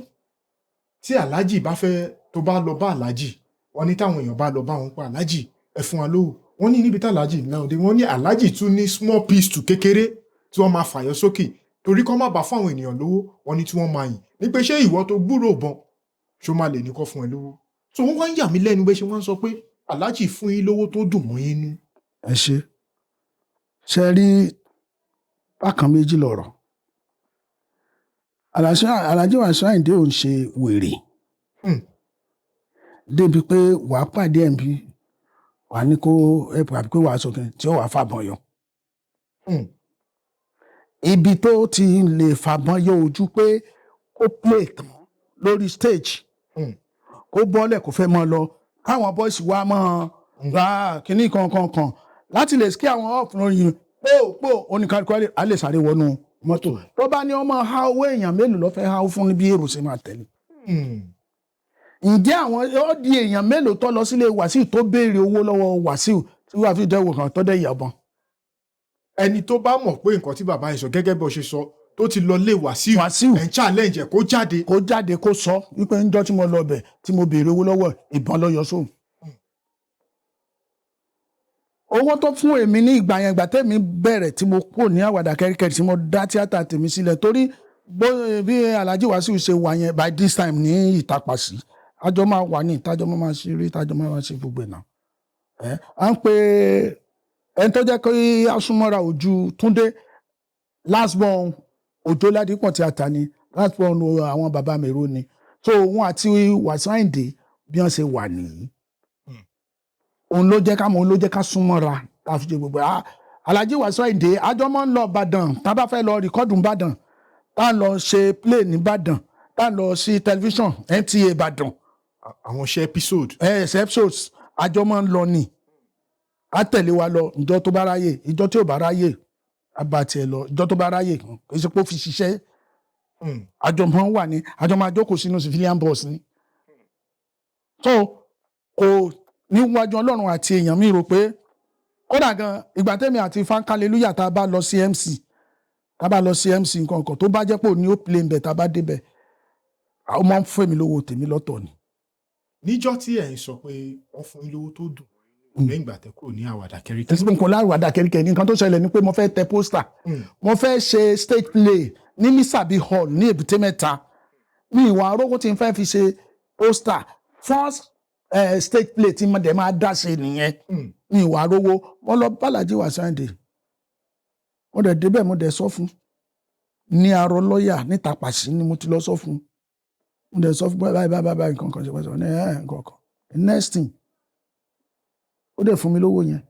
tí Alhaji bá fẹ́, tó bá lọ bá Alhaji, wọ́n ní táwọn èèyàn bá lọ bá wọn pa, "Alhaji, ẹ fún wa lówó," Wọ́n ní níbi tí aláàjì náà dé, wọ́n ní aláàjì tún ní small pistol kékeré tí wọ́n máa fàyọ sókè torí kọ́ má bàa fún àwọn ènìyàn lówó. Wọ́n ní tí wọ́n máa yìn ní pé, ṣé ìwọ tó gbúrò bọn, ṣó máa lè ní kọ́ fún ẹ lówó? So wọ́n wá ń yà mí lẹ́nu bẹ́ẹ̀ ṣe wọ́n ń sọ pé aláàjì fún yín lówó tó dùn mọ́ yín nú. Ẹ ṣe ṣe rí, bákan méjì lọ̀rọ̀. Alhaji Wasiu Ayinde ò ń ṣe wèrè débi pé wàá pàdé ẹ̀ ń bí, wàá ní kó ẹ̀pù àbí pé wàá sọ kí tí ó wàá fàbọn yọ. Ibi tó ti lè fàbọn yọ ojú pé kó play tán lórí stage, kó bọ́lẹ̀, kó fẹ́ mọ́ lọ, káwọn boys wa mọ́ ra kínní kankan kan láti lè kí àwọn off lóyún pò pò, oníkálukú á lè sáré wọnú mọ́tò. Tó bá ní ọmọ ha, owó èèyàn mélòó ló fẹ́ há fún bí èrò ṣe máa tẹ̀lé? Ǹjẹ́ àwọn ó di èèyàn mélòó tó lọ sílé Wàsíù tó béèrè owó lọ́wọ́ Wàsíù tí wàá fi dẹ́wò kan tó dẹ́ ìyàbọ̀n? Ẹni tó bá mọ̀ pé nǹkan tí bàbá yẹn sọ, gẹ́gẹ́ bó ṣe sọ, tó ti lọ lé Wàsíù, Wàsíù, ẹ̀ ń challenge ẹ̀ kó jáde. Kó jáde kó sọ wípé ńjọ́ tí mo lọ bẹ̀, tí mo béèrè owó lọ́wọ́ ẹ̀, ìbọn ló yọ sóhun. Owó tó fún èmi ní ìgbà yẹn, ìgbà tẹ́mi bẹ̀rẹ̀ tí mo kúrò ní àwàdà kẹ́ríkẹ́rí, tí mo dá tíátà tèmi sílẹ̀, torí bí Alhaji Wasiu ṣe wà yẹn by this time ní ìtapàsí, àjọ máa wà ní ìtajọ́, máa ṣeré, ìtajọ́ máa ṣe gbogbo ẹ̀ náà. Ẹ̀ à ń pe ẹni tó jẹ́ kí asúnmọ́ra ojú Túndé, last born Òjó Ládìpọ̀ tíátà ni, last born àwọn bàbá mi ró ni. So òun àti Wasiu Ayinde bí wọ́n ṣe wà nìyí, òun ló jẹ́ ká mọ̀, òun ló jẹ́ ká súnmọ́ra tá a fi ṣe gbogbo ẹ̀. Alhaji Wasiu Ayinde, àjọ máa ń lọ Ìbàdàn tá a bá fẹ́ lọ record Ìbàdàn, tá a lọ ṣe play ní Ìbàdàn, tá a lọ sí tẹlifíṣàn NTA Ìbàdàn. Àwọn ṣe episode. Episodes, àjọ máa ń lọ ni. Á tẹ̀lé wa lọ ìjọ tó bá ráyè, ìjọ tí ò bá ráyè, á bá tiẹ̀ lọ. Ìjọ tó bá ráyè, kì í ṣe pé ó fi ṣiṣẹ́. Àjọ máa ń wà ní, àjọ máa jókòó sínú civilian bus ni. So kò níwájú Ọlọ́run àti èèyàn, mi rò pé kódà gan ìgbà tẹ́mi àti Fankaleluya tá a bá lọ sí MC, tá a bá lọ sí MC nǹkan kan, tó bá jẹ́ pé òní ó play ń bẹ̀, tá a bá débẹ̀, àwọn máa ń fún èmi lówó tèmi lọ́tọ̀ ni. Níjọ́ tí ẹ̀ ń sọ pé wọ́n fún yín lówó tó dùn lẹ́yìn ìgbà tẹ́ kúrò ní àwàdà kẹ́ríkẹ́rí. Tẹ̀sí pé nǹkan láwàdà kẹ́ríkẹ́rí, nǹkan tó ṣẹlẹ̀ ni pé mo fẹ́ tẹ poster, mo fẹ́ ṣe stage play ní Lisabi Hall ní Èbúté Mẹ́ta. Mi ìwà arógó tí n fẹ́ fi ṣe poster, first stage play tí mo dẹ̀ máa dá ṣe nìyẹn. Mi ìwà arógó, mo lọ bá Alhaji Wasiu Ayinde, mo dẹ̀ débẹ̀, mo dẹ̀ sọ fún ní arọ lọ́ọ̀yà níta pàṣẹ ni mo ti lọ sọ fún. Mo dẹ̀ sọ fún báyìí báyìí báyìí, nǹkan kan ṣe pàṣẹ ní ẹ̀ nǹkan kan. The next thing, ó dẹ̀ fún mi lówó yẹn.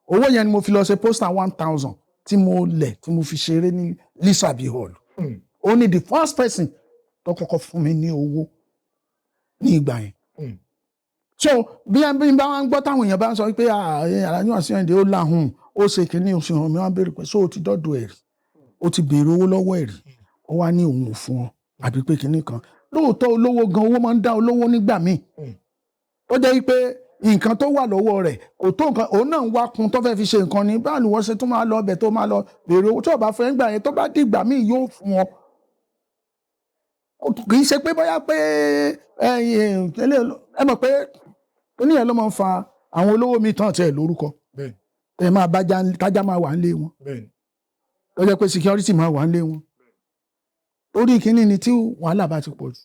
Owó yẹn ni mo fi lọ ṣe poster 1,000 tí mo lẹ̀, tí mo fi ṣeré ní Lisabi Hall. Ó ní the first person tó kọ́kọ́ fún mi ní owó ní ìgbà yẹn. So bí ẹ bí n bá wọn gbọ́ táwọn èèyàn bá ń sọ pé Alhaji Wasiu Ayinde ó láhùn, ó ṣe kínní, ó fi hàn mí, wọ́n béèrè pé ṣé o ti dọ́dọ̀ ẹ̀ rí, o ti béèrè owó lọ́wọ́ ẹ̀ rí? Ó wá ní òun ò fún ọ àbí pé kínní kan. Lóòótọ́, olówó gan, owó máa ń dá olówó nígbà míì tó jẹ́ pé nǹkan tó wà lọ́wọ́ rẹ̀ kò tó nǹkan, òun náà ń wá kun tó fẹ́ fi ṣe nǹkan ni. Báwo ni wọ́n ṣe tún máa lọ ọbẹ̀ tó máa lọ béèrè owó? Tí ò bá fẹ́ gbà yẹn, tó bá dìgbà míì, yóò fún ọ. Kì í ṣe pé bóyá pé ẹ mọ̀ pé oníyẹn ló máa ń fa àwọn olówó mi tán tiẹ̀ lórúkọ ẹ máa bá tájá máa wà nílé wọn, tó jẹ́ pé security máa wà nílé wọn. Torí kínní ni, tí wàhálà bá ti pọ̀ jù,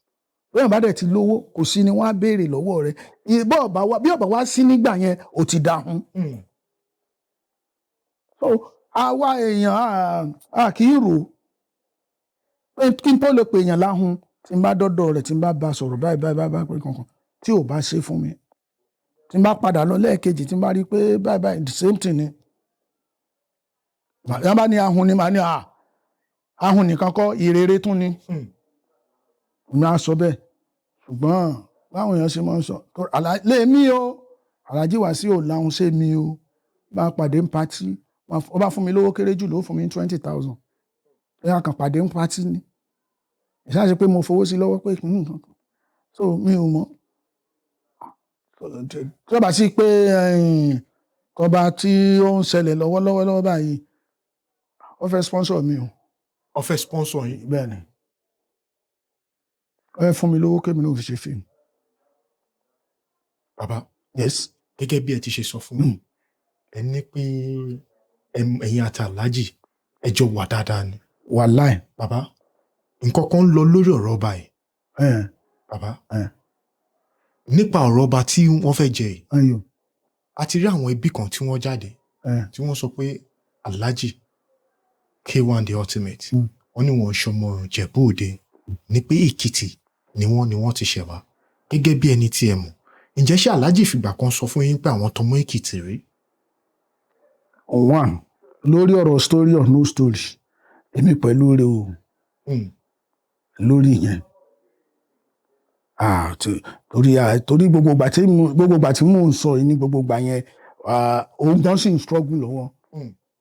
bóyá bá dẹ̀ ti lówó, kò sí ni wọ́n á béèrè lọ́wọ́ rẹ̀. Bí ọ̀bà wá sí nígbà yẹn, ò ti dahun. So àwa èèyàn a kì í rò ó kí n tó lè pè èèyàn láhùn. Tí n bá dọ́dọ̀ rẹ̀, tí n bá bá sọ̀rọ̀ báyìí báyìí báyìí pé kankan tí ò bá ṣe fún mi, tí n bá padà lọ lẹ́ẹ̀kejì, tí n bá rí i pé báyìí báyìí, the same thing ni. Yàrá bá ní ahun ni, màá ní ahun nìkan kọ́, ìrere tún ni. Èmi á sọ bẹ́ẹ̀, ṣùgbọ́n báwọn èèyàn ṣe máa ń sọ lèmi o, Alhaji Wasiu ò láhùn ṣé mi o. Bá a pàdé ń party, ó bá fún mi lówó, kéré jù ló fún mi 20,000. Ẹ̀yà kan pàdé ń party ni, ìṣáà ṣe pé mo fowó sí lọ́wọ́ pé nǹkan kan. So mi ò mọ̀ tí ó bá sí pé ọba tí ó ń ṣẹlẹ̀ lọ́wọ́lọ́wọ́ lọ́wọ́ báyìí, ó fẹ́ sponsor mi o. Ó fẹ́ sponsor yín? Bẹ́ẹ̀ ni, ó fẹ́ fún mi lówó kémi náà fi ṣe fíìmù. Bàbá. Yes. Gẹ́gẹ́ bí ẹ ti ṣe sọ fún mi. Ẹ ní pé ẹ̀yin àti Alhaji ẹ jọ wà dáadáa ni. Wàláì. Bàbá, nǹkan kan ń lọ lórí ọ̀rọ̀ ọba yìí. Bàbá, nípa ọ̀rọ̀ ọba tí wọ́n fẹ́ jẹ yìí, Ayò. a ti rí àwọn ẹbí kan tí wọ́n jáde tí wọ́n sọ pé Alhaji K1 The Ultimate, wọ́n ní wọ́n ń ṣọmọ Ìjẹ̀bú Òde, ní pé Èkìtì ni wọ́n ti ṣẹ̀ wá. Gẹ́gẹ́ bí ẹni tí ẹ mọ̀, ǹjẹ́ ṣé Alhaji fìgbà kan sọ fún yín pé àwọn tọmọ Èkìtì rí? One, lórí ọ̀rọ̀ story or no story, èmi pẹ̀lú rẹ̀ o lórí yẹn. Ah, torí gbogbo ìgbà tí mò ń sọ yìí, ní gbogbo ìgbà yẹn, ah, òun gan sì ń struggle lọ́wọ́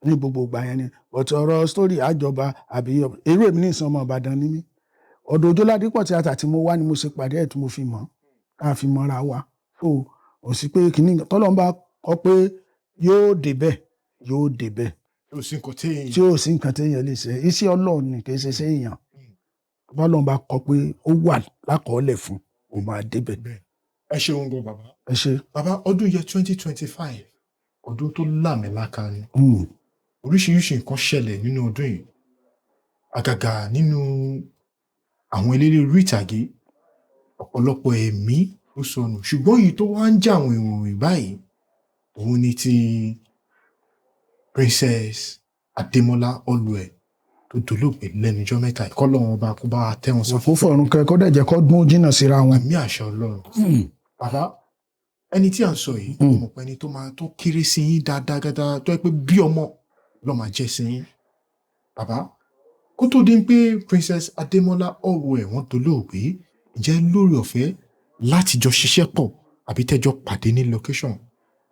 ní gbogbo ìgbà yẹn ni. But ọ̀rọ̀ story àjọba àbí eré, èmi ní ìsìn, ọmọ Ìbàdàn ni mí. Ọ̀dọ̀ Ojóládípọ̀ tíátà tí mo wá ni mo ṣe pàdé ẹ̀ tí mo fi mọ̀, ká fi mọ́ra wa. So kò sí pé kìíní tọ́lọ́run bá kọ pé yóò débẹ̀, yóò débẹ̀. Yóò sí nǹkan tí Tí ò sí nǹkan téèyàn lè ṣe. Iṣẹ́ Ọlọ́run ni, kì í ṣe iṣẹ́ èèyàn. Bọ́lọ́run bá kọ pé ó wà lákọọ́lẹ̀ fún, ó máa débẹ̀. Bẹ́ẹ̀. Ẹ ṣeun gan, bàbá. Ẹ ṣe. Bàbá, ọdún yẹ 2025, ọdún tó láàmìlaka ni. Oríṣiríṣi nǹkan ṣẹlẹ̀ nínú ọdún yìí, àgàgà nínú àwọn eléré orí ìtàgé. Ọ̀pọ̀lọpọ̀ ẹ̀mí ló sọnù, ṣùgbọ́n èyí tó wá ń jà àwọn ìròyìn báyìí, òun ni ti Princess Adémọ́lá Allwell tó dolóògbé lẹ́nu ijọ́ mẹ́ta yìí. Kọ́lọ́run ọba kó bá wa tẹ́ wọn Kó sáfẹ́fẹ́. fọ̀run kẹ́, kó dẹ̀ jẹ́ kó dún jìnnà síra wọn. Àmì àṣẹ Ọlọ́run. Bàbá, ẹni tí à ń sọ yìí, mo mọ̀ pé ẹni tó máa tó kéré sí yín dáadáa dáadáa, tó yẹ pé bí ọmọ ló máa jẹ́ sí yín. Bàbá, kó tó di pé Princess Adémọ́lá Allwell wọ́n dolóògbé, ǹjẹ́ lórí ọ̀fẹ́ láti jọ ṣiṣẹ́ pọ̀ àbí tẹ́jọ́ pàdé ní location,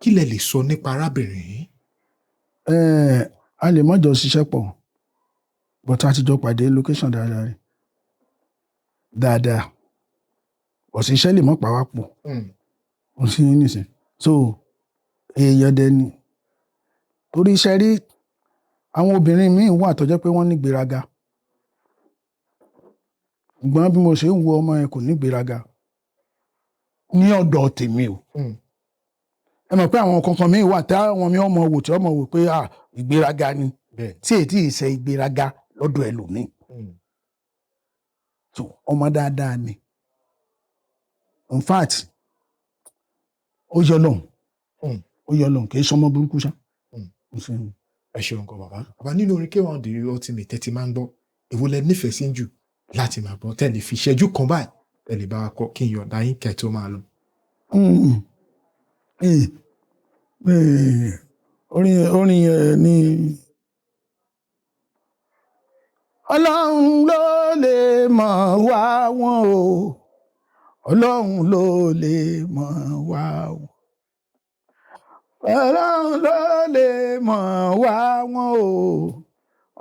kí lẹ lè sọ nípa arábìnrin yìí? A lè má jọ ṣiṣẹ́ pọ̀, but a ti jọ pàdé location dáadáa rí dáadáa. But iṣẹ́ lè má pa wá pọ̀. Ó sì ń nìsín. So èèyàn dẹ ni, torí iṣẹ́ rí àwọn obìnrin míì wà tó jẹ́ pé wọ́n ní ìgbéraga, ṣùgbọ́n bí mo ṣe ń wo ọmọ yẹn, kò ní ìgbéraga ní ọ̀dọ̀ tèmi o. Ẹ mọ̀ pé àwọn kankan míì wà táwọn mi ọmọ wò tí ọmọ wò pé, ah, ìgbéraga ni, tí èyí tí ì ṣe ìgbéraga lọ́dọ̀ ẹlòmíì. So ọmọ dáadáa ni. In fact, ó yọ lọ́hùn. Ó yọ lọ́hùn, kì í sọmọ burúkú ṣá. Ó ṣe ń- Ẹ ṣeun gan, bàbá. Bàbá, nínú orin K1 The Ultimate tẹ́tí máa ń gbọ́, èwo lẹ nífẹ̀ẹ́ sí jù láti máa gbọ́, tẹ́lẹ̀ fi ìṣẹ́jú kan báyìí tẹ́lẹ̀ bá wa kọ, kí n yọ̀ǹda yín kẹ́ tó máa lọ? Orin yẹn ni: Ọlọ́run ló lè mọ̀ wá wọn o, Ọlọ́run ló lè mọ̀ wá wọn, Ọlọ́run ló lè mọ̀ wá wọn o,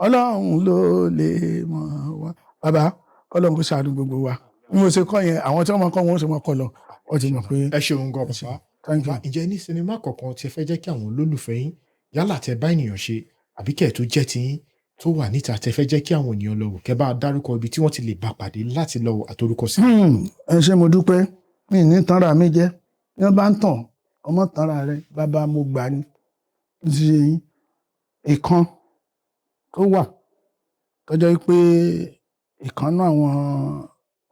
Ọlọ́run ló lè mọ̀ wá. Bàbá, kọ́lọ́run kó ṣàánú gbogbo wa. Bí mo ṣe kọ́ yẹn, àwọn tí wọ́n máa kọ́ wọn ó sì máa kọ́ lọ, wọ́n ti mọ̀ pé. Ẹ ṣeun gan, bàbá. Thank you. Bàbá, ǹjẹ́ ní sinimá kọ̀ọ̀kan tí ẹ fẹ́ jẹ́ kí àwọn olólùfẹ́ yín, yálà tẹ bá ènìyàn ṣe àbí kẹ̀ tó jẹ́ tiyín tó wà níta, tẹ fẹ́ jẹ́ kí àwọn ènìyàn lọ wò, kẹ́ bá dárúkọ ibi tí wọ́n ti lè bá pàdé láti lọ wò àtorúkọ sí? Ẹ ṣé, mo dúpẹ́. Mi ní tanra mi jẹ́ bí wọ́n bá ń tàn ọmọ tanra rẹ. Bàbá, mo gbà ní ti ṣe yín ìkan tó wà tọ́jọ́ pé ìkan náà, àwọn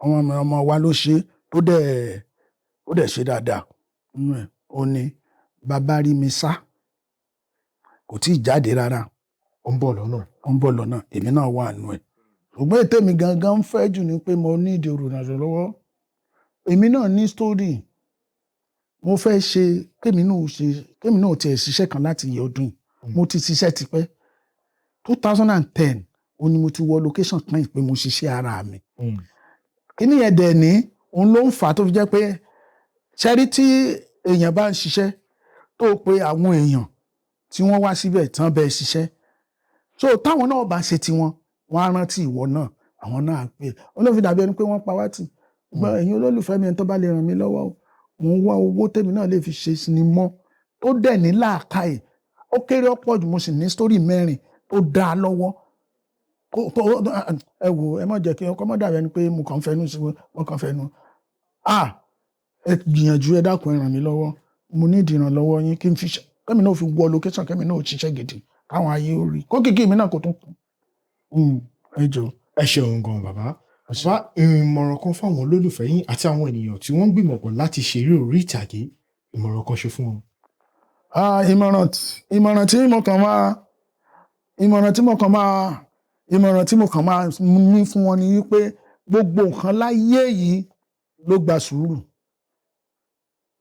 ọmọ mi, ọmọ wa ló ṣe, tó dẹ̀ ó dẹ̀ ṣe dáadáa nínú ẹ̀, ó ní Bàbá Rí Mi Sá. Kò tí ì jáde rárá. Ó ń bọ̀ lọ́nà. Ó ń bọ̀ lọ́nà. Èmi náà wà nù ẹ̀, ṣùgbọ́n ètè mi gangan ń fẹ́ jù ni pé mo ní ìdí olùrànlọ́wọ́. Èmi náà ní story mo fẹ́ ṣe, kémi náà ṣe, kémi náà tiẹ̀ ṣiṣẹ́ kan láti yẹ ọdún yìí. Mo ti ṣiṣẹ́ tipẹ́. 2010 ó ní mo ti wọ location kan yìí pé mo ṣiṣẹ́ ara mi. Kíní yẹn dẹ̀ ní òun ló ń fà á tó fi jẹ́ pé ṣẹ́rí tí èèyàn bá ń ṣiṣẹ́, tó pe àwọn èèyàn tí wọ́n wá síbẹ̀ tán bẹ́ẹ̀ ṣiṣẹ́, so táwọn náà bá ṣe tiwọn, wọ́n á rántí ìwọ náà, àwọn náà á pè é. Ó ló fi dàbí ẹni pé wọ́n pa wá tì. Ṣùgbọ́n ẹ̀yin olólùfẹ́ mi, ẹni tó bá lè ràn mí lọ́wọ́ o, mò ń wá owó tèmi náà lè fi ṣe sinimá tó dẹ̀ ní làákàyè. Ó kéré ọ̀pọ̀ jù, mo sì ní story mẹ́rin tó dáa lọ́wọ́. Ẹ wò, ẹ má jẹ́ kí ọkọ má dàbí ẹni pé mo kàn ń fẹnu sí, mo kàn fẹnu. Ah, ẹ gbìyànjú, ẹ dákun, ẹ ràn mí lọ́wọ́. Mo ní ìdìrànlọ́wọ́ yín kí n fi ṣe. Kẹ́mi náà fi wọ location, kẹ́mi náà ṣiṣẹ́ gidi, káwọn ayé ó rí kó kìkì mi náà kò tún kù. Ẹ jọ̀ọ́. Ẹ ṣeun gan, bàbá. Bàbá, ìmọ̀ràn kan fáwọn olólùfẹ́ yín àti àwọn ènìyàn tí wọ́n ń gbìmọ̀pọ̀ láti ṣeré orí ìtàgé, ìmọ̀ràn kan ṣe fún wọn. Ah, ìmọ̀ràn tí mo kàn máa ní fún wọn ni wípé gbogbo nǹkan láyé yìí ló gba sùúrù.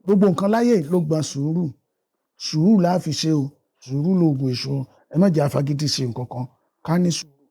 Gbogbo nǹkan láyé yìí ló gba sùúrù. Sùúrù la fi ṣe o. Sùúrù lóògùn èṣù. Ẹ má jẹ́ afagídí ṣe nǹkan kan. Ká ní sùúrù.